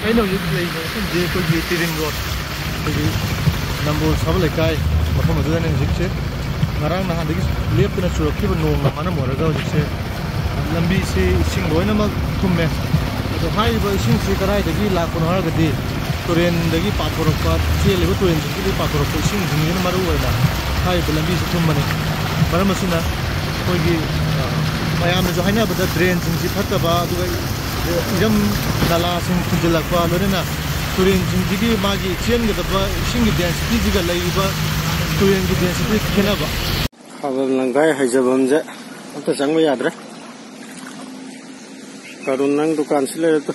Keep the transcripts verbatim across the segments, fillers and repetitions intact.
ꯑꯩꯅ ꯍꯧꯖꯤꯛ ꯂꯩꯔꯤꯕ ꯃꯐꯝꯁꯦ ꯑꯩꯈꯣꯏꯒꯤ ꯇꯤꯔꯤꯡ ꯔꯣꯗ, ꯑꯩꯈꯣꯏꯒꯤ ꯅꯝꯕꯣꯜ ꯁꯥꯕ ꯂꯩꯀꯥꯏ, ꯃꯐꯝ ꯑꯗꯨꯗꯅꯦ ꯍꯧꯖꯤꯛꯁꯦ꯫ ꯉꯔꯥꯡ ꯅꯍꯥꯟꯗꯒꯤ ꯂꯦꯞꯇꯅ ꯆꯨꯔꯛꯈꯤꯕ ꯅꯣꯡꯅ ꯃꯔꯝ ꯑꯣꯏꯔꯒ ꯍꯧꯖꯤꯛꯁꯦ ꯂꯝꯕꯤꯁꯤ ꯏꯁꯤꯡ ꯂꯣꯏꯅꯃꯛ ꯊꯨꯝꯃꯦ꯫ ꯑꯗꯣ ꯍꯥꯏꯔꯤꯕ ꯏꯁꯤꯡꯁꯤ ꯀꯗꯥꯏꯗꯒꯤ ꯂꯥꯛꯄꯅꯣ ꯍꯥꯏꯔꯒꯗꯤ ꯇꯨꯔꯦꯟꯗꯒꯤ ꯄꯥꯊꯣꯔꯛꯄ, ꯆꯦꯜꯂꯤꯕ ꯇꯨꯔꯦꯟꯁꯤꯡꯗꯒꯤ ꯄꯥꯊꯣꯔꯛꯄ ꯏꯁꯤꯡꯁꯤꯡꯁꯤꯅ ꯃꯔꯨ ꯑꯣꯏꯅ ꯍꯥꯏꯔꯤꯕ ꯂꯝꯕꯤꯁꯤ ꯊꯨꯝꯕꯅꯤ꯫ ꯃꯔꯝ ꯑꯁꯤꯅ ꯑꯩꯈꯣꯏꯒꯤ, ꯑ, ꯃꯌꯥꯝꯅꯁꯨ ꯍꯥꯏꯅꯕꯗ ꯗ꯭ꯔꯦꯟꯁꯤꯡꯁꯤ ꯐꯠꯇꯕ, ꯑꯗꯨꯒ ꯏꯔꯝ ꯅꯂꯥꯁꯤꯡ ꯐꯨꯟꯖꯤꯜꯂꯛꯄ, ꯂꯣꯏꯅꯅ ꯇꯨꯔꯦꯟꯁꯤꯡꯁꯤꯒꯤ ꯃꯥꯒꯤ ꯆꯦꯟꯒꯗꯕ ꯏꯁꯤꯡꯒꯤ ꯗꯦꯟꯁꯤꯇꯤꯁꯤꯒ ꯂꯩꯔꯤꯕ ꯇꯨꯔꯦꯟꯒꯤ ꯗꯦꯟꯁꯤꯇꯤ ꯈꯦꯠꯅꯕ꯫ ꯊꯥꯕꯜ ꯂꯪꯈꯥꯏ ꯍꯩꯖꯐꯝꯁꯦ ꯑꯝꯇ ꯆꯪꯕ ꯌꯥꯗ꯭ꯔꯦ꯫ ꯀꯥꯔꯨꯟ, ꯅꯪ ꯗꯨꯀꯥꯟꯁꯤ ꯂꯩꯔꯦ ꯇꯨ꯫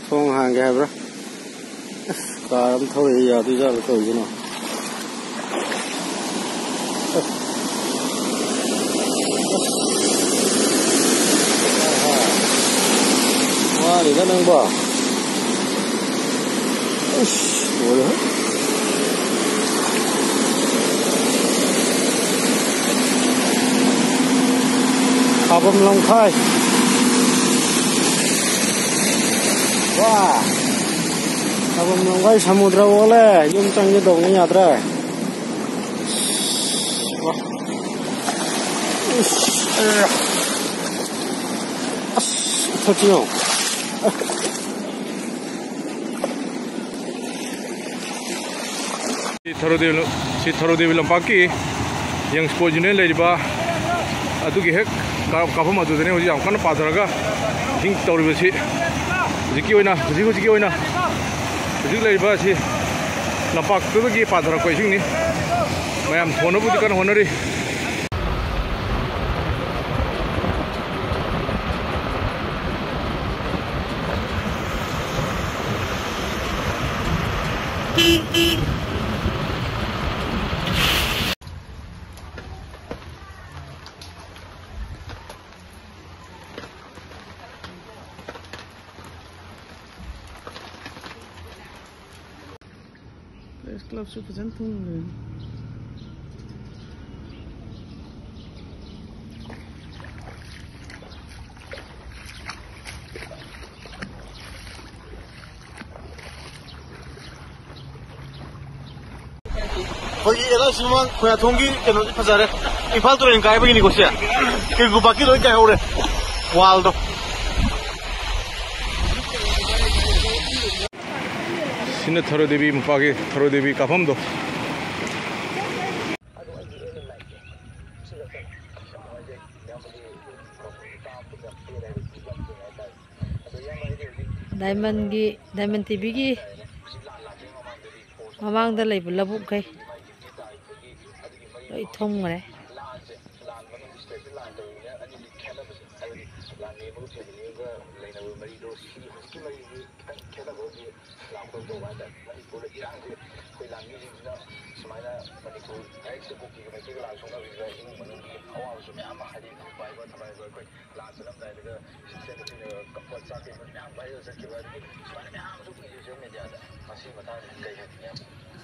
ꯊꯣꯡ ꯍꯥꯡꯒꯦ ꯍꯥꯏꯕ꯭ꯔꯥ? ꯑꯁ, ꯀꯥꯔ ꯑꯃ ꯊꯧꯔꯛꯏ, ꯌꯥꯗꯣꯏꯖꯥꯠꯂꯣ ꯇꯧꯔꯤꯁꯤꯅ? ꯑꯁ꯫ ꯋꯥꯔꯤꯗ ꯅꯪꯕꯣ꯫ ꯑꯁ, ꯂꯣꯏꯔꯦꯍꯦ꯫ ꯊꯥꯕꯝ ꯂꯝꯈꯥꯏ꯫ ꯋꯥ! ꯊꯥꯕꯝ ꯂꯝꯈꯥꯏ ꯁꯃꯨꯗ꯭ꯔ ꯑꯣꯜꯂꯦ꯫ ꯌꯨꯝ ꯆꯪꯒꯦ ꯇꯧꯕꯅꯤ, ꯌꯥꯗ꯭ꯔꯦ꯫ ꯋꯥ! ꯏꯁ! ꯑꯦ! ꯑꯁ! ꯏꯊꯛꯁꯤ ꯌꯦꯡꯉꯣ꯫ ꯁꯤ ꯊꯔꯣ ꯗꯦꯕꯤ, ꯁꯤ ꯊꯔꯣ ꯗꯦꯕꯤ ꯂꯝꯄꯥꯛꯀꯤ ꯌꯪ ꯁ꯭ꯄꯣꯔꯠꯁ ꯌꯨꯅꯤꯌꯟ ꯂꯩꯔꯤꯕ ꯑꯗꯨꯒꯤ ꯍꯦꯛ ꯀꯥ-, ꯀꯥꯞꯐꯝ ꯑꯗꯨꯗꯅꯤ ꯍꯧꯖꯤꯛ ꯌꯥꯝ ꯀꯟꯅ ꯄꯥꯊꯔꯒ ꯏꯁꯤꯡ ꯇꯧꯔꯤꯕꯁꯤ꯫ ꯍꯧꯖꯤꯛꯀꯤ ꯑꯣꯏꯅ, ꯍꯧꯖꯤꯛ, ꯍꯧꯖꯤꯛꯀꯤ ꯑꯣꯏꯅ ꯍꯧꯖꯤꯛ ꯂꯩꯔꯤꯕ ꯑꯁꯤ ꯂꯝꯄꯥꯛꯇꯨꯗꯒꯤ ꯄꯥꯊꯔꯛꯄ ꯏꯁꯤꯡꯅꯤ꯫ ꯃꯌꯥꯝ ꯊꯣꯟꯅꯕꯕꯨꯗꯤ ꯀꯟꯅ ꯍꯣꯠꯅꯔꯤ꯫ ꯄ꯭ꯔꯦꯁ ꯀ꯭ꯂꯕꯁꯨ ꯐꯖꯅ ꯊꯨꯡꯈ꯭ꯔꯦ꯫ ꯑꯩꯈꯣꯏꯒꯤ ꯑꯦꯜ ꯑꯥꯏ ꯁꯤ ꯃꯃꯥꯡ ꯈꯣꯏꯌꯥꯊꯣꯡꯒꯤ ꯀꯩꯅꯣꯁꯦ ꯐꯖꯔꯦ꯫ ꯏꯝꯐꯥꯜ ꯇꯨꯔꯦꯜ ꯀꯥꯏꯕꯒꯤꯅꯤꯀꯣ ꯁꯦ꯫ ꯀꯦꯀꯨ ꯄꯥꯔꯛꯀꯤ ꯂꯣꯏ ꯀꯥꯏꯍꯧꯔꯦ꯫ ꯋꯥꯜꯗꯣ꯫ ꯁꯤꯅ ꯊꯔꯣꯏ ꯗꯦꯕꯤ ꯃꯄꯥꯒꯤ ꯊꯔꯣꯏ ꯗꯦꯕꯤ ꯀꯥꯐꯝꯗꯣ꯫ ꯗꯥꯏꯃꯟꯒꯤ, ꯗꯥꯏꯃꯟ ꯇꯤꯚꯤꯒꯤ ꯃꯃꯥꯡꯗ ꯂꯩꯕ ꯂꯧꯕꯨꯛꯈꯩ ꯂꯣꯏ ꯊꯨꯝꯈ꯭ꯔꯦ꯫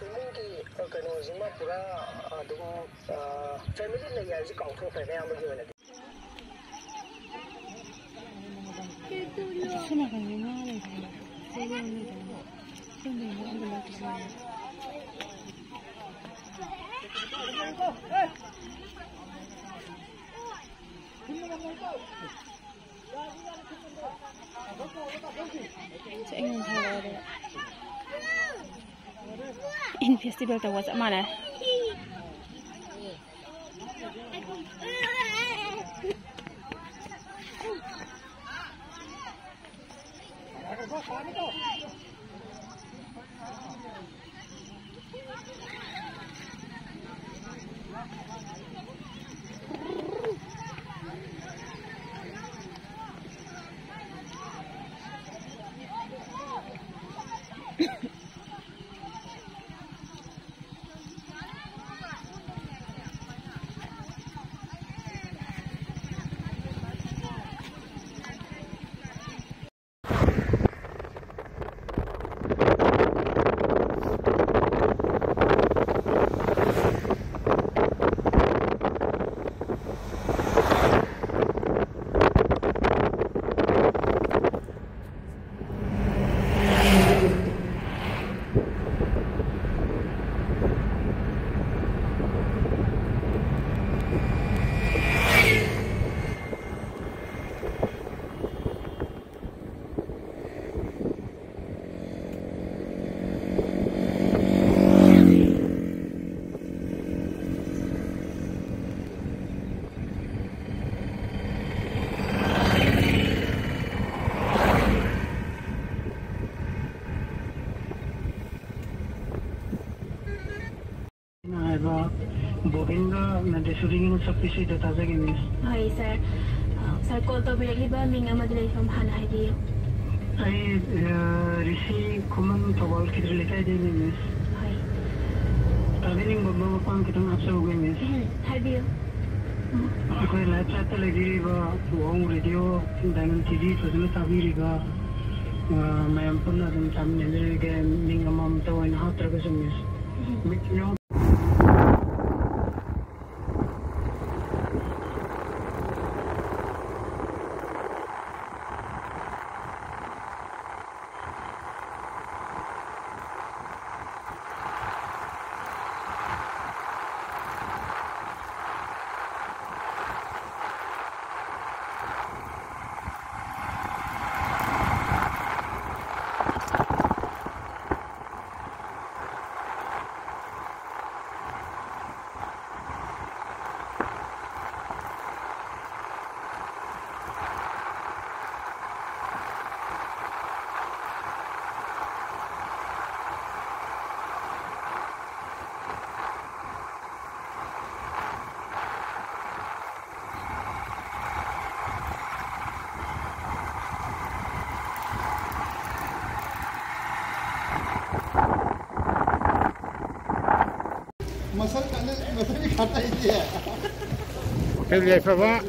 ꯏꯃꯨꯡꯒꯤ, ꯑ, ꯀꯩꯅꯣꯁꯤꯃ ꯄꯨꯔꯥ, ꯑ, ꯑꯗꯨꯝ, ꯑ, ꯐꯦꯃꯤꯂꯤ ꯂꯩ ꯍꯥꯏꯕꯁꯤ ꯀꯥꯎꯊꯣꯛꯈ꯭ꯔꯦ ꯑꯌꯥꯝꯕꯒꯤ ꯑꯣꯏꯅꯗꯤ꯫ ꯆꯠꯅꯤꯡꯕ ꯐꯥꯎꯔꯛꯑꯦ꯫ ꯏꯟ ꯐꯦꯁꯇꯤꯚꯦꯜ ꯇꯧꯕ ꯆꯞ ꯃꯥꯟꯅꯔꯦ꯫ ꯁꯨꯇꯤꯡ ꯑꯃ ꯆꯠꯄꯤꯁꯤꯗ ꯇꯥꯖꯒꯦ, ꯃꯤꯁ꯫ ꯍꯣꯏ, ꯁꯥꯔ꯫ ꯑ, ꯁꯥꯔ, ꯀꯣꯜ ꯇꯧꯕꯤꯔꯛꯂꯤꯕ ꯃꯤꯡ ꯑꯃꯗꯤ ꯂꯩꯐꯝ ꯍꯥꯟꯅ ꯍꯥꯏꯕꯤꯌꯨ꯫ ꯑꯩ, ꯑ, ꯔꯤꯁꯤ ꯈꯨꯃꯟ ꯊꯧꯕꯥꯜ ꯈꯦꯇ꯭ꯔꯤ ꯂꯩꯀꯥꯏꯗꯩꯅꯦ, ꯃꯤꯁ꯫ ꯍꯣꯏ꯫ ꯇꯥꯕꯤꯅꯤꯡꯕ ꯃꯔꯨꯞ ꯃꯄꯥꯡ ꯈꯤꯇꯪ ꯍꯥꯞꯆꯍꯧꯒꯦ, ꯃꯤꯁ꯫ ꯎꯝ, ꯍꯥꯏꯕꯤꯌꯨ꯫ ꯑꯩꯈꯣꯏ ꯂꯥꯏꯐ ꯆꯥꯠꯇ ꯂꯩꯕꯤꯔꯤꯕ ꯋꯥꯍꯣꯡ ꯔꯦꯗꯤꯑꯣ, ꯗꯥꯏꯃꯟ ꯇꯤ ꯚꯤ ꯐꯖꯅ ꯇꯥꯕꯤꯔꯤꯕ, ꯑ, ꯃꯌꯥꯝ ꯄꯨꯟꯅ ꯑꯗꯨꯝ ꯇꯥꯃꯤꯟꯅꯖꯔꯒꯦ, ꯃꯤꯡ ꯑꯃꯃꯝꯇ ꯑꯣꯏꯅ ꯍꯥꯞꯇ꯭ꯔꯒꯁꯨ, ꯃꯤꯁ꯫ ꯎꯝ꯫ ꯃꯤꯠ ꯌꯥꯎ- मसल खाने, मसल भी खाता है ये। फिर ये सब, हाँ।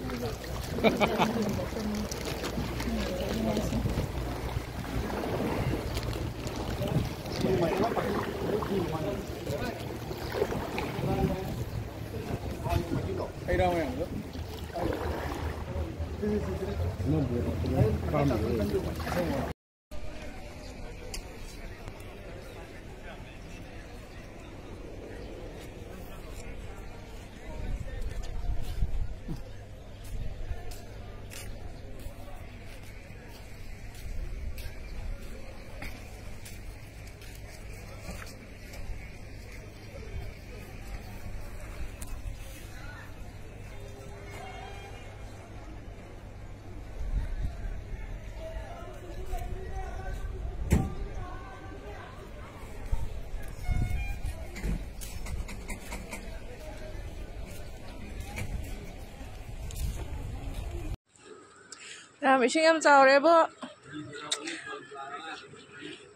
ꯌꯥꯝ, ꯏꯁꯤꯡ ꯌꯥꯝ ꯆꯥꯎꯔꯦꯕꯣ꯫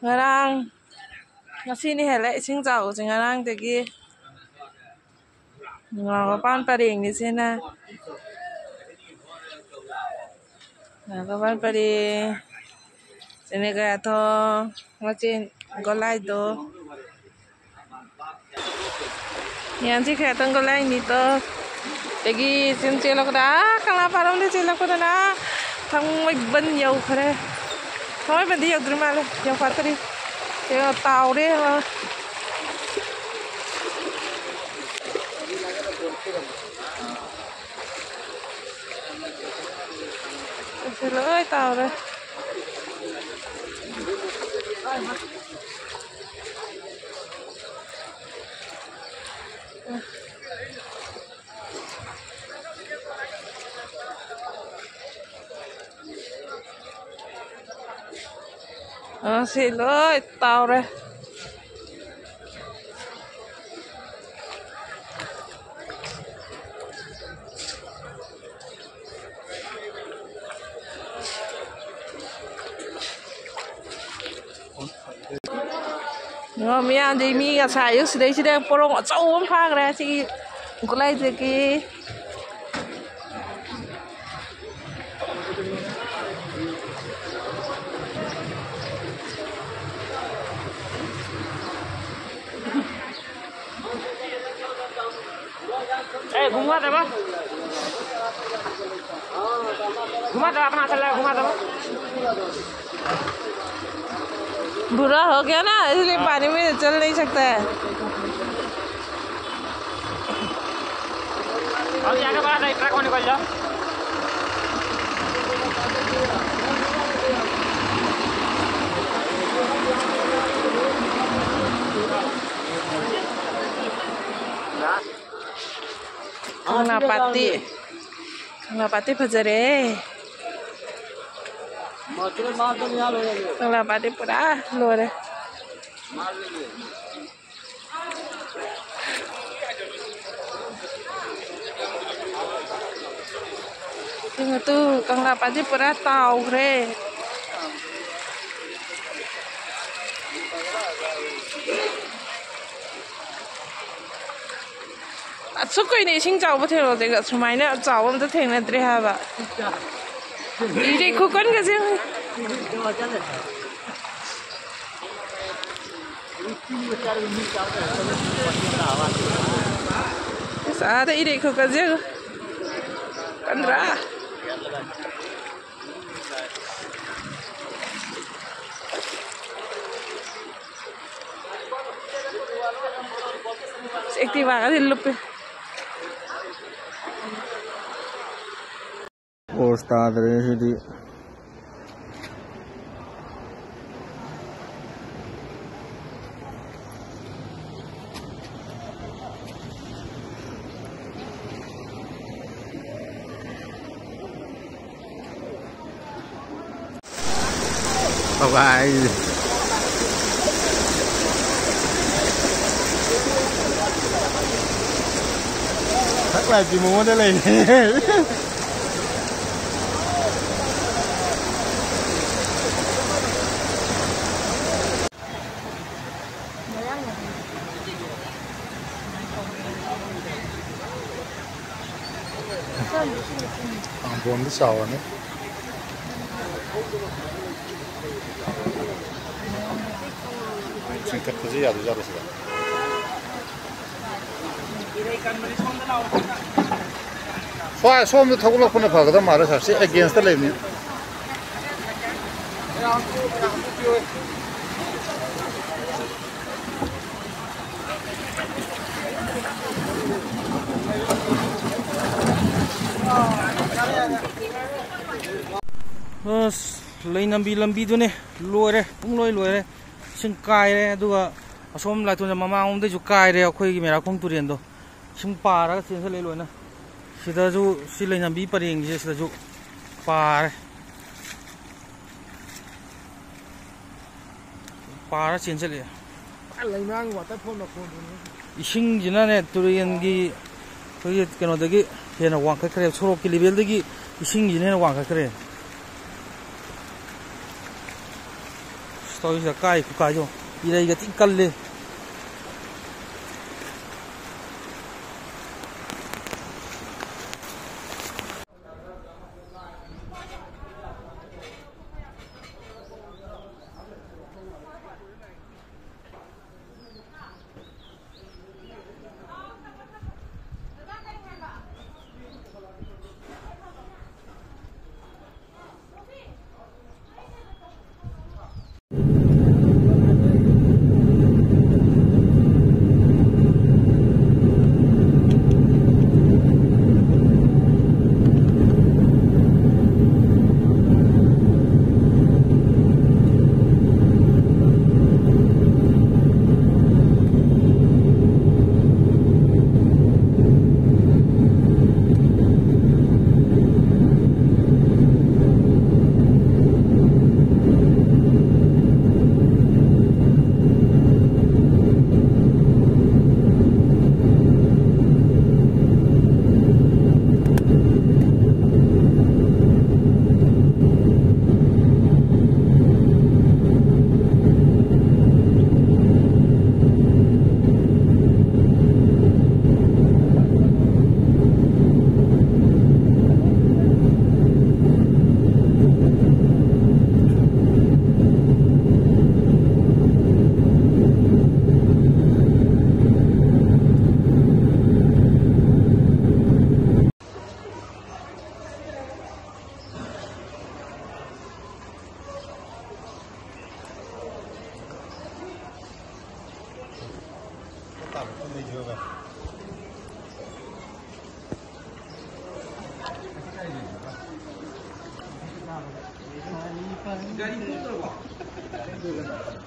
ꯉꯔꯥꯡ, ꯉꯁꯤꯅ ꯍꯦꯜꯂꯦ ꯏꯁꯤꯡ ꯆꯥꯎꯕꯁꯦ ꯉꯔꯥꯡꯗꯒꯤ꯫ ꯉꯥ ꯃꯄꯥꯟ ꯄꯔꯦꯡꯅꯤ ꯁꯤꯅ꯫ ꯉꯥ ꯃꯄꯥꯟ ꯄꯔꯦꯡ꯫ ꯁꯤꯅ ꯀꯌꯥꯊꯣꯡ꯫ ꯃꯆꯤꯟ ꯒꯣꯂꯥꯏꯗꯣ꯫ ꯌꯥꯟꯁꯤ ꯈꯦꯇꯪ ꯒꯣꯂꯥꯏꯅꯤꯇꯣ꯫ ꯑꯗꯒꯤ ꯆꯤꯟ ꯆꯦꯜꯂꯛꯄꯗ, ꯑꯥ, ꯀꯪꯂꯥ ꯄꯥꯔꯣꯝꯗ ꯆꯦꯜꯂꯛꯄꯗꯅ ꯊꯥꯡꯃꯩꯕꯟ ꯌꯧꯈ꯭ꯔꯦ꯫ ꯊꯥꯡꯃꯩꯕꯟꯗꯤ ꯌꯧꯗ꯭ꯔꯤ ꯃꯥꯜꯂꯦ, ꯌꯧꯐꯥꯠꯇ꯭ꯔꯤ꯫ ꯌꯦꯡꯉꯣ, ꯇꯥꯎꯔꯦ ꯌꯦꯡꯉꯣ꯫ ꯑꯁꯤ ꯂꯣꯏ ꯇꯥꯎꯔꯦ꯫ ꯑ, ꯁꯤ ꯂꯣꯏ ꯇꯥꯎꯔꯦ꯫ ꯌꯦꯡꯉꯣ, ꯃꯤꯌꯥꯝꯗꯤ ꯃꯤ ꯉꯁꯥꯏ ꯑꯌꯨꯛ ꯁꯤꯗꯩꯁꯤꯗ ꯄꯣꯔꯣꯡ ꯑꯆꯧꯕ ꯑꯃ ꯐꯥꯈ꯭ꯔꯦ ꯁꯤꯒꯤ ꯒꯨꯂꯥꯏꯗꯒꯤ꯫ ए, घुमा देबा। घुमा देबा, अपना हाथ लगा घुमा देबा। बुरा हो गया ना, इसलिए पानी में चल नहीं सकता है। अभी आगे बढ़ा दे, ट्रक में निकल जाओ। ꯀꯪꯂꯥ ꯄꯥꯠꯇꯤ, ꯀꯪꯂꯥ ꯄꯥꯠꯇꯤ ꯐꯖꯔꯦ꯫ ꯀꯪꯂꯥ ꯄꯥꯠꯇꯤ ꯄꯨꯔꯥ ꯂꯣꯏꯔꯦ꯫ ꯌꯦꯡꯉꯨ ꯇꯨ, ꯀꯪꯂꯥ ꯄꯥꯠꯁꯦ ꯄꯨꯔꯥ ꯇꯥꯎꯈ꯭ꯔꯦ꯫ ꯑꯁꯨꯛ ꯀꯨꯏꯅ ꯏꯁꯤꯡ ꯆꯥꯎꯕ ꯊꯦꯡꯅꯗꯦ, ꯁꯨꯃꯥꯏꯅ ꯆꯥꯎꯕ ꯑꯝꯇ ꯊꯦꯡꯅꯗ꯭ꯔꯤ ꯍꯥꯏꯕ꯫ ꯏꯔꯩ ꯈꯨꯀꯟꯒꯁꯦ ꯌꯦꯡꯉꯨ꯫ ꯑꯁ, ꯑꯥꯗ ꯏꯔꯩ ꯈꯨꯀꯟꯁꯦ ꯌꯦꯡꯉꯨ꯫ ꯀꯟꯗ꯭ꯔꯥ? ꯑꯦꯛꯇꯤꯚꯥꯒꯗꯤ ꯂꯨꯞꯄꯦ꯫ ꯄꯣꯁ ꯇꯥꯗ꯭ꯔꯦ ꯁꯤꯗꯤ꯫ Bye-bye. ꯊꯛ ꯂꯥꯏꯄꯤ ꯃꯉꯣꯟꯗ ꯂꯩꯔꯦ꯫ ꯄꯥꯝꯕꯣꯝꯗꯤ ꯆꯥꯎꯔꯅꯤ꯫ ꯆꯤꯡꯈꯠꯄꯁꯦ ꯌꯥꯗꯣꯏꯖꯥꯠꯂꯣ ꯁꯤꯗ? ꯁ꯭ꯋꯥꯏ ꯁꯣꯝꯗ ꯊꯧꯒꯠꯂꯛꯄꯅ ꯐꯒꯗꯕ ꯃꯥꯜꯂꯦ ꯁꯥꯔ, ꯁꯤ ꯑꯦꯒꯦꯟꯁꯇ ꯂꯩꯕꯅꯤ꯫ ꯑꯁ, ꯂꯩꯅꯝꯕꯤ ꯂꯝꯕꯤꯗꯨꯅꯦ, ꯂꯣꯏꯔꯦ, ꯄꯨꯡꯂꯣꯏ ꯂꯣꯏꯔꯦ꯫ ꯏꯁꯤꯡ ꯀꯥꯏꯔꯦ, ꯑꯗꯨꯒ ꯑꯁꯣꯝ ꯂꯥꯏꯇꯣꯟꯖ ꯃꯃꯥꯡꯂꯣꯝꯗꯩꯁꯨ ꯀꯥꯏꯔꯦ ꯑꯩꯈꯣꯏꯒꯤ ꯃꯦꯔꯥꯈꯣꯡ ꯇꯨꯔꯦꯟꯗꯣ꯫ ꯏꯁꯤꯡ ꯄꯥꯔꯒ ꯆꯦꯟꯁꯤꯜꯂꯛꯑꯦ ꯂꯣꯏꯅ꯫ ꯁꯤꯗꯁꯨ, ꯁꯤ ꯂꯩꯅꯝꯕꯤ ꯄꯔꯦꯡꯁꯦ ꯁꯤꯗꯁꯨ ꯄꯥꯔꯦ꯫ ꯄꯥꯔ ꯆꯦꯟꯁꯤꯜꯂꯛꯑꯦ꯫ ꯂꯩꯃꯔꯥꯝꯒꯤ ꯋꯥꯇꯔꯐꯣꯜ ꯃꯈꯣꯟꯗꯨꯅꯤ꯫ ꯏꯁꯤꯡꯁꯤꯅꯅꯦ, ꯇꯨꯔꯦꯟꯒꯤ ꯑꯩꯈꯣꯏꯒꯤ ꯀꯩꯅꯣꯗꯒꯤ ꯍꯦꯟꯅ ꯋꯥꯡꯈꯠꯈ꯭ꯔꯦ, ꯁꯣꯔꯣꯛꯀꯤ ꯂꯦꯚꯦꯜꯗꯒꯤ ꯏꯁꯤꯡꯁꯤꯅ ꯍꯦꯟꯅ ꯋꯥꯡꯈꯠꯈ꯭ꯔꯦ꯫ ꯑꯁ, ꯇꯧꯔꯤꯁꯤꯗ ꯀꯥꯏ ꯈꯨꯀꯥꯏꯗꯣ꯫ ꯏꯔꯩꯒ ꯊꯤ ꯀꯜꯂꯤ꯫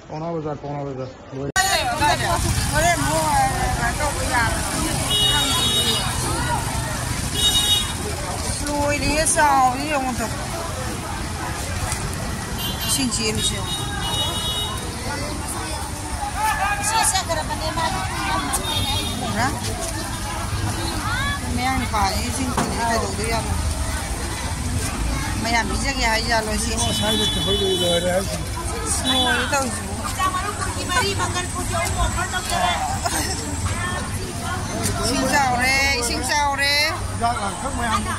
ꯄꯥꯎꯅꯥ ꯕꯖꯥꯔ, ꯄꯥꯎꯅꯥ ꯕꯖꯥꯔ꯫ ꯂꯣꯏꯔꯦ꯫ ꯍꯣꯔꯦꯟ ꯑꯃꯨꯛ ꯀꯩꯅꯣ ꯇꯧꯕ ꯌꯥꯕ꯭ꯔꯥ? ꯂꯣꯏꯔꯦꯍꯦ, ꯆꯥꯎꯔꯦ ꯌꯦꯡꯉꯨ ꯇꯨ꯫ ꯏꯁꯤꯡ ꯆꯦꯜꯂꯤꯁꯦ ꯌꯦꯡꯉꯨ꯫ ꯍꯥ? ꯃꯌꯥꯡ ꯅꯨꯄꯥꯁꯤ ꯏꯁꯤꯡ ꯆꯦꯜꯂꯤꯁꯦ ꯀꯩꯗꯧꯗꯣꯏ ꯖꯥꯠꯅꯣ? ꯃꯌꯥꯝ ꯄꯤꯖꯒꯦ ꯍꯥꯏꯖꯥꯠꯂꯣ ꯁꯤ? ꯉꯁꯥꯏꯗ ꯇꯧꯍꯧꯗꯕ ꯂꯣꯏꯔꯦ ꯍꯥꯏꯁꯤꯅꯤ꯫ ꯂꯣꯏꯔꯦ ꯇꯧꯔꯤꯁꯤꯕꯨ꯫ ꯏꯁꯤꯡ ꯆꯥꯎꯔꯦ, ꯏꯁꯤꯡ ꯆꯥꯎꯔꯦ꯫ ꯍꯤꯗꯥꯛ ꯂꯥꯡꯊꯛ ꯃꯌꯥꯝꯗꯣ꯫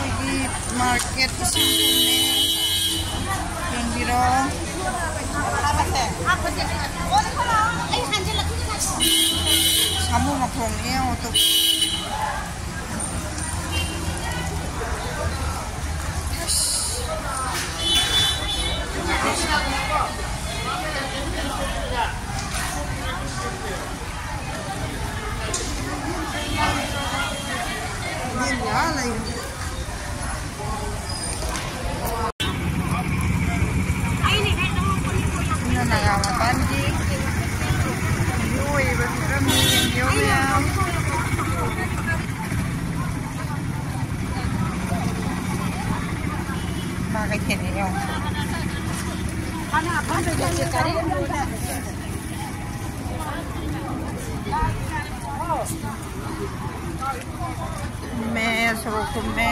ꯑꯩꯈꯣꯏꯒꯤ ꯃꯥꯔꯀꯦꯠ ꯏꯁꯤꯡ ꯊꯨꯝꯃꯦ꯫ ꯌꯦꯡꯕꯤꯔꯣ꯫ ꯁꯥꯃꯨ ꯃꯈꯣꯡꯅꯦ ꯌꯦꯡꯉꯣ ꯇꯨ꯫ ꯁꯤꯅ ꯅꯥꯒꯥ ꯃꯄꯥꯟꯒꯤ ꯚ꯭ꯌꯨ ꯑꯣꯏꯔꯤꯕ ꯐꯤꯕꯝꯅꯤ꯫ ꯌꯦꯡꯕꯤꯌꯨ ꯃꯌꯥꯝ꯫ ꯃꯥ ꯀꯩꯊꯦꯜꯅꯤ ꯌꯦꯡꯉꯣ꯫ ꯀꯨꯝꯃꯦ, ꯁꯣꯔꯣꯛ ꯀꯨꯝꯃꯦ꯫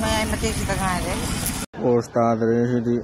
ꯃꯌꯥꯏ ꯃꯇꯦꯛꯁꯤꯗ ꯉꯥꯏꯔꯦ꯫ ꯄꯣꯁ ꯇꯥꯗ꯭ꯔꯦ ꯁꯤꯗꯤ꯫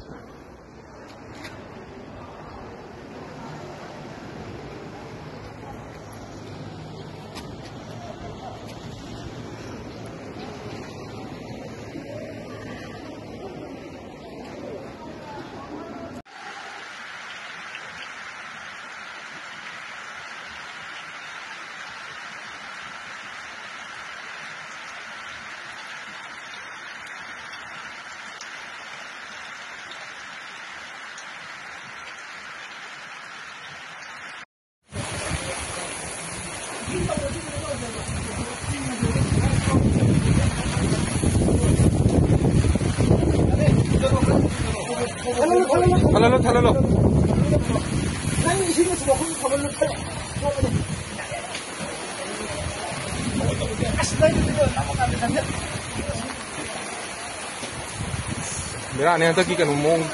ꯊꯜꯍꯜꯂꯣ, ꯊꯜꯍꯜꯂꯣ꯫ ꯕꯦꯔꯥꯅꯦ ꯍꯟꯗꯛꯀꯤ ꯀꯩꯅꯣ ꯃꯑꯣꯡ꯫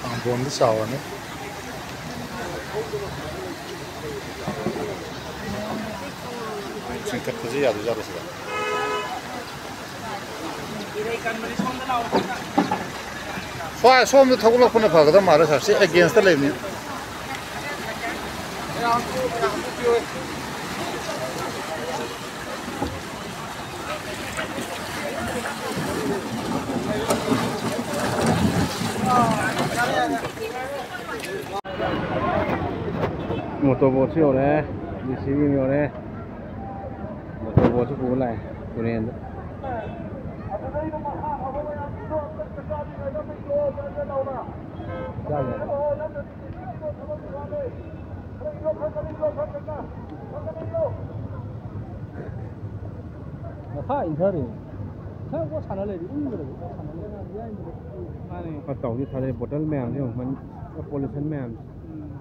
ꯄꯥꯝꯕꯣꯝꯗꯤ ꯆꯥꯎꯔꯅꯤ꯫ ꯆꯤꯡꯈꯠꯄꯁꯦ ꯌꯥꯗꯣꯏꯖꯥꯠꯂꯣ ꯁꯤꯗ? ꯁ꯭ꯋꯥꯏ ꯁꯣꯝꯗ ꯊꯧꯒꯠꯂꯛꯄꯅ ꯐꯒꯗꯕ ꯃꯥꯜꯂꯦ ꯁꯥꯔ, ꯁꯤ against ꯂꯩꯕꯅꯤ꯫ ꯃꯣꯇꯣꯔ ꯕꯣꯠꯁꯨ ꯌꯧꯔꯛꯑꯦ, ꯖꯦ ꯁꯤ ꯕꯤ ꯑꯃ ꯌꯧꯔꯛꯑꯦ, ꯃꯣꯇꯣꯔ ꯕꯣꯠꯁꯨ ꯄꯨꯔ ꯂꯥꯛꯑꯦ ꯇꯨꯔꯦꯟꯗ꯫ ꯃꯈꯥ ꯏꯟꯊꯔꯦ꯫ ꯈꯔ ꯄꯣꯠ ꯁꯥꯟꯅ ꯂꯩꯔꯗꯤ ꯏꯪꯒꯗꯕ, ꯄꯣꯠ ꯁꯥꯟꯅ ꯂꯩꯔꯗꯤ ꯌꯥꯏꯗꯅ꯫ ꯃꯥꯅꯦ꯫ ꯐꯠꯇ ꯍꯥꯎꯗꯤ ꯊꯥꯗꯔꯦ, ꯕꯣꯇꯜ ꯃꯌꯥꯝꯁꯦ ꯌꯦꯡꯉꯨ, ꯃꯅꯤ-, ꯄꯣꯂꯨꯁꯟ ꯃꯌꯥꯝꯁꯦ꯫ ꯎꯝ꯫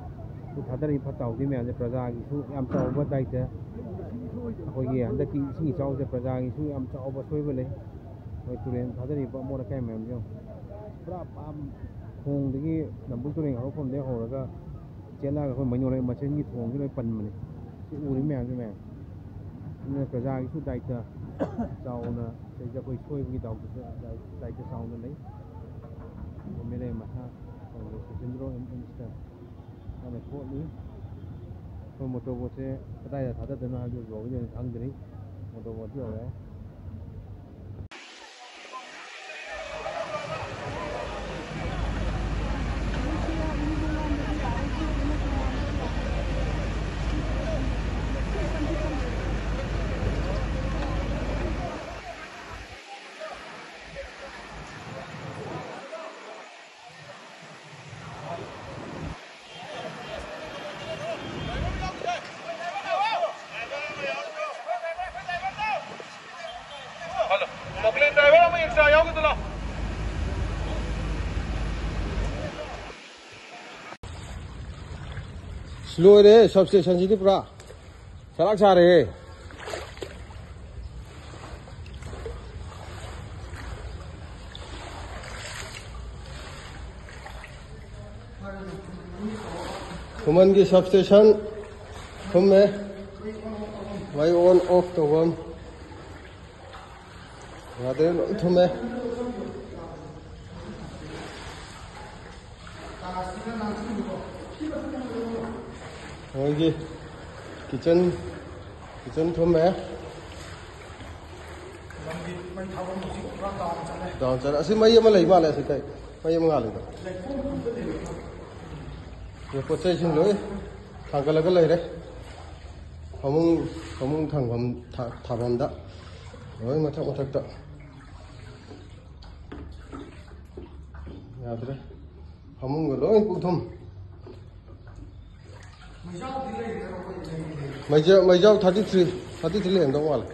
ꯑꯗꯨ ꯊꯥꯗꯔꯤꯕ ꯐꯠꯇ ꯍꯥꯎꯗꯤ ꯃꯌꯥꯝꯁꯦ ꯄ꯭ꯔꯖꯥꯒꯤꯁꯨ ꯌꯥꯝ ꯆꯥꯎꯕ ꯗꯥꯏꯇ꯫ ꯑꯩꯈꯣꯏꯒꯤ ꯍꯟꯗꯛꯀꯤ ꯏꯁꯤꯡ ꯏꯆꯥꯎꯁꯦ ꯄ꯭ꯔꯖꯥꯒꯤꯁꯨ ꯌꯥꯝ ꯆꯥꯎꯕ ꯑꯁꯣꯏꯕ ꯂꯩ꯫ ꯑꯩꯈꯣꯏ ꯇꯨꯔꯦꯟ ꯊꯥꯗꯔꯤꯕ ꯑꯃꯣꯠ ꯑꯀꯥꯏ ꯃꯌꯥꯝꯁꯦ ꯌꯦꯡꯉꯨ꯫ ꯄꯨꯔꯥ ꯄꯥꯝ ꯈꯣꯡꯗꯒꯤ ꯂꯝꯕꯨꯛ ꯇꯨꯔꯦꯟ ꯍꯧꯔꯛꯐꯝꯗꯒꯤ ꯍꯧꯔꯒ ꯆꯦꯜꯂꯛꯑꯒ ꯑꯩꯈꯣꯏ ꯃꯩꯅꯣꯔ ꯃꯆꯤꯟꯒꯤ ꯊꯣꯡꯁꯤ ꯂꯣꯏ ꯄꯟꯕꯅꯤ꯫ ꯁꯤ ꯎꯔꯤ ꯃꯌꯥꯝꯁꯤ ꯃꯌꯥꯝ꯫ ꯑꯗꯨꯅ ꯄ꯭ꯔꯖꯥꯒꯤꯁꯨ ꯗꯥꯏꯇ ꯆꯥꯎꯅ, ꯁꯤꯗꯩꯗ ꯑꯩꯈꯣꯏ ꯁꯣꯏꯕꯒꯤ ꯗꯥꯎꯇꯁꯨ ꯗꯥꯏꯇ ꯆꯥꯎꯅ ꯂꯩ꯫ ꯑꯦꯝ ꯑꯦꯜ ꯑꯦ ꯃꯁꯥ ꯀꯣꯡꯒ꯭ꯔꯦꯁꯀꯤ ꯁꯦꯟꯇ꯭ꯔꯦꯜ ꯃꯤꯅꯤꯁꯇꯔ ꯃꯥꯅ ꯊꯣꯛꯂꯤ꯫ ꯑꯩꯈꯣꯏ ꯃꯣꯇꯣꯔ ꯕꯣꯠꯁꯦ ꯀꯗꯥꯏꯗ ꯊꯥꯗꯗꯣꯏꯅꯣ ꯍꯥꯏꯕꯗꯨ ꯌꯧꯕꯗꯤ ꯑꯣꯏꯅ ꯈꯪꯗ꯭ꯔꯤ꯫ ꯃꯣꯇꯣꯔ ꯕꯣꯠꯇꯤ ꯌꯧꯔꯛꯑꯦ꯫ ꯆꯣꯀ꯭ꯂꯦꯠ ꯗ꯭ꯔꯥꯏꯚꯔ ꯑꯃ ꯑꯦꯛꯁꯇ꯭ꯔꯥ ꯌꯥꯎꯒꯗ꯭ꯔꯣ? ꯂꯣꯏꯔꯦ, ꯁꯕ ꯁ꯭ꯇꯦꯁꯟꯁꯤꯗꯤ ꯄꯨꯔꯥ ꯆꯔꯥꯛ ꯁꯥꯔꯦꯍꯦ꯫ ꯈꯨꯃꯟꯒꯤ ꯁꯕ ꯁ꯭ꯇꯦꯁꯟ ꯊꯨꯝꯃꯦ꯫ ꯃꯩ ꯑꯣꯟ ꯑꯣꯐ ꯇꯧꯐꯝ ꯌꯥꯗ꯭ꯔꯦ, ꯂꯣꯏ ꯊꯨꯝꯃꯦ꯫ ꯃꯣꯏꯒꯤ ꯀꯤꯠꯆꯟ, ꯀꯤꯠꯆꯟ ꯊꯨꯝꯃꯦ꯫ ꯗꯥꯎꯟ ꯆꯠꯂꯦ꯫ ꯑꯁꯤ ꯃꯩ ꯑꯃ ꯂꯩ ꯃꯥꯜꯂꯦ꯫ ꯑꯁꯤ ꯀꯩ ꯃꯩ ꯑꯃ ꯉꯥꯜꯂꯤꯗꯣ? ꯄꯣꯠ ꯆꯩꯁꯤꯡ ꯂꯣꯏ ꯊꯥꯡꯒꯠꯂꯒ ꯂꯩꯔꯦ꯫ ꯐꯃꯨꯡ, ꯐꯃꯨꯡ ꯊꯥꯡꯐꯝ, ꯊꯥ-, ꯊꯥꯐꯝꯗ ꯂꯣꯏ ꯃꯊꯛ ꯃꯊꯛꯇ꯫ ꯌꯥꯗ꯭ꯔꯦ꯫ ꯐꯃꯨꯡꯒ ꯂꯣꯏ ꯄꯨꯛꯊꯨꯝ꯫ ꯃꯩꯖꯥꯎ, ꯃꯩꯖꯥꯎ thirty three, thirty three ꯂꯩꯔꯝꯗꯧ ꯃꯥꯜꯂꯦ꯫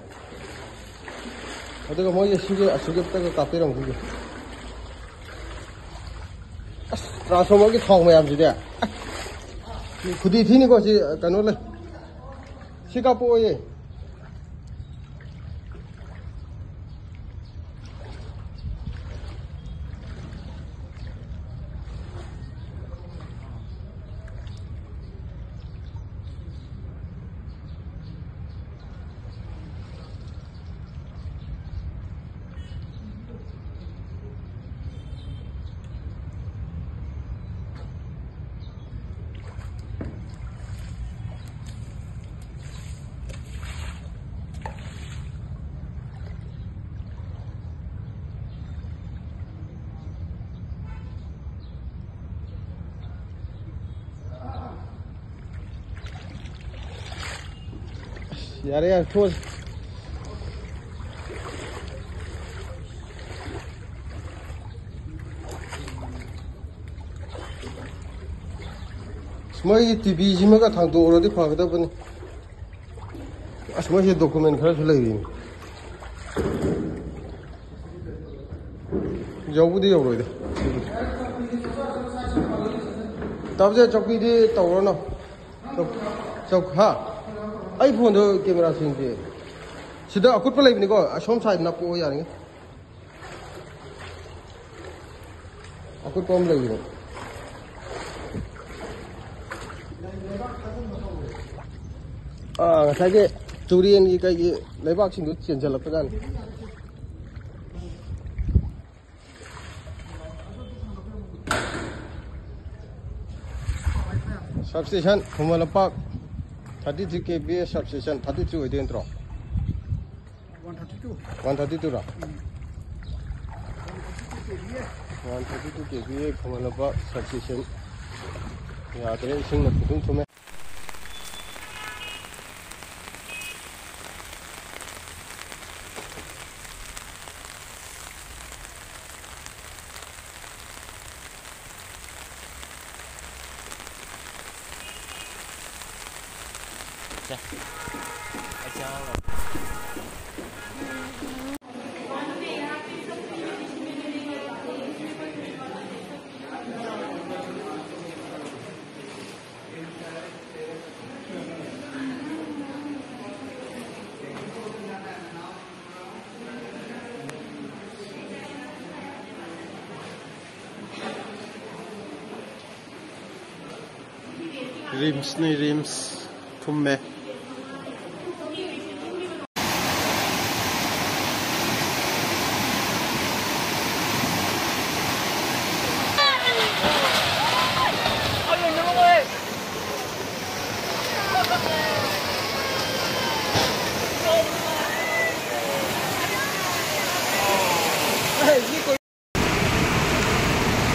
ꯑꯗꯨꯒ ꯃꯣꯏꯒꯤ ꯁꯤꯒꯤ ꯑꯁꯤꯒꯤ ꯑꯝꯇꯒ ꯀꯥꯞꯄꯤꯔꯝꯈꯤꯒꯦ꯫ ꯑꯁ, transformerꯒꯤ ꯊꯥꯎ ꯃꯌꯥꯝꯁꯤꯗꯤ꯫ ꯈꯨꯗꯤ ꯊꯤꯅꯤꯀꯣ ꯁꯤ, ꯀꯩꯅꯣ ꯂꯩ꯫ ꯁꯤ ꯀꯥꯞꯄꯛꯑꯣꯌꯦ꯫ ꯌꯥꯔꯦ, ꯌꯥꯔꯦ, ꯊꯣꯛꯑꯁꯤ꯫ ꯑꯁ, ꯃꯣꯏꯒꯤ ꯇꯤ ꯚꯤꯁꯤꯃꯒ ꯊꯥꯡꯗꯣꯛꯎꯔꯗꯤ ꯐꯒꯗꯕꯅꯤ꯫ ꯑꯁ, ꯃꯣꯏꯁꯦ ꯗꯣꯀꯨꯃꯦꯟ ꯈꯔꯁꯨ ꯂꯩꯔꯤꯅꯤ꯫ ꯌꯧꯕꯨꯗꯤ ꯌꯧꯔꯣꯏꯗ꯫ ꯇꯥꯕꯁꯦ, ꯆꯧꯀꯤꯗꯤ ꯇꯧꯔꯅꯨ꯫ ꯆꯧ-, ꯆꯧ-, ꯍꯥ? ꯑꯩ ꯐꯣꯟꯗꯣ ꯀꯦꯃꯦꯔꯥ ꯁꯦꯡꯗꯦ꯫ ꯁꯤꯗ ꯑꯀꯨꯠꯄ ꯂꯩꯕꯅꯤꯀꯣ, ꯑꯁꯣꯝ ꯁꯥꯏꯗ ꯅꯞꯄꯛꯑꯣ ꯌꯥꯔꯤꯉꯩ꯫ ꯑꯀꯨꯠꯄ ꯑꯃ ꯂꯩꯕꯅꯦ꯫ ꯑꯥ, ꯉꯁꯥꯏꯒꯤ ꯇꯨꯔꯦꯟꯒꯤ ꯀꯩꯒꯤ ꯂꯩꯕꯥꯛꯁꯤꯡꯗꯣ ꯆꯦꯟꯁꯤꯜꯂꯛꯄꯖꯥꯠꯅꯤ꯫ Substation, Khuman Lampak, thirty three K V A substation, thirty three ꯑꯣꯏꯗꯣꯏ ꯅꯠꯇ꯭ꯔꯣ? One thirty two꯫ One thirty two ꯔꯣ? One thirty two K V A Khuman Lampak substation ꯌꯥꯗ꯭ꯔꯦ, ꯏꯁꯤꯡꯅ ꯄꯨꯡꯊꯨꯝ ꯊꯨꯝꯃꯦ꯫ ꯔꯤꯝꯁꯅꯤ, ꯔꯤꯝꯁ꯫ ꯊꯨꯝꯃꯦ꯫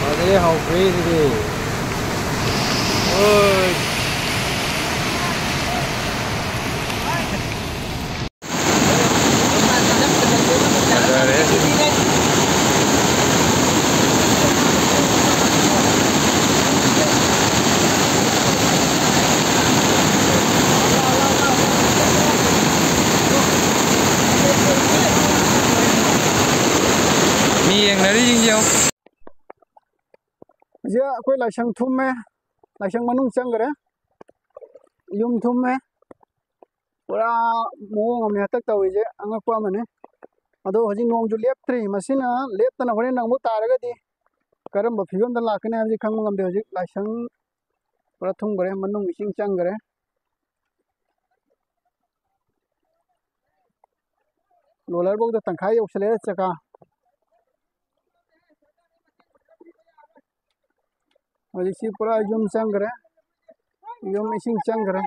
ꯐꯖꯔꯦ, ꯍꯥꯎꯈ꯭ꯔꯦ ꯁꯤꯗꯤ꯫ ꯑꯣꯏ꯫ ꯌꯦꯡꯅꯔꯤꯁꯤꯡꯁꯦ ꯌꯦꯡꯉꯣ꯫ ꯍꯧꯖꯤꯛ ꯑꯩꯈꯣꯏ ꯂꯥꯏꯁꯪ ꯊꯨꯝꯃꯦ, ꯂꯥꯏꯁꯪ ꯃꯅꯨꯡ ꯆꯪꯈ꯭ꯔꯦ, ꯌꯨꯝ ꯊꯨꯝꯃꯦ, ꯄꯨꯔꯥ ꯃꯑꯣꯡ ꯑꯃꯅꯦ ꯍꯟꯇꯛ ꯇꯧꯔꯤꯁꯦ, ꯑꯉꯛꯄ ꯑꯃꯅꯤ꯫ ꯑꯗꯣ ꯍꯧꯖꯤꯛ ꯅꯣꯡꯁꯨ ꯂꯦꯞꯇ꯭ꯔꯤ, ꯃꯁꯤꯅ ꯂꯦꯞꯇꯅ ꯍꯣꯔꯦꯟ ꯑꯃꯨꯛ ꯇꯥꯔꯒꯗꯤ ꯀꯔꯝꯕ ꯐꯤꯕꯝꯗ ꯂꯥꯛꯀꯅꯤ ꯍꯥꯏꯕꯁꯤ ꯈꯪꯕ ꯉꯝꯗꯦ꯫ ꯍꯧꯖꯤꯛ ꯂꯥꯏꯁꯪ ꯄꯨꯔꯥ ꯊꯨꯝꯈ꯭ꯔꯦ, ꯃꯅꯨꯡ ꯏꯁꯤꯡ ꯆꯪꯈ꯭ꯔꯦ꯫ ꯔꯣꯂꯔꯐꯧꯗ ꯇꯪꯈꯥꯏ ꯌꯧꯁꯜꯂꯛꯑꯦ ꯆꯀꯥ꯫ ꯍꯧꯖꯤꯛꯁꯤ ꯄꯨꯔꯥ ꯌꯨꯝ ꯆꯪꯈ꯭ꯔꯦ, ꯌꯨꯝ ꯏꯁꯤꯡ ꯆꯪꯈ꯭ꯔꯦ꯫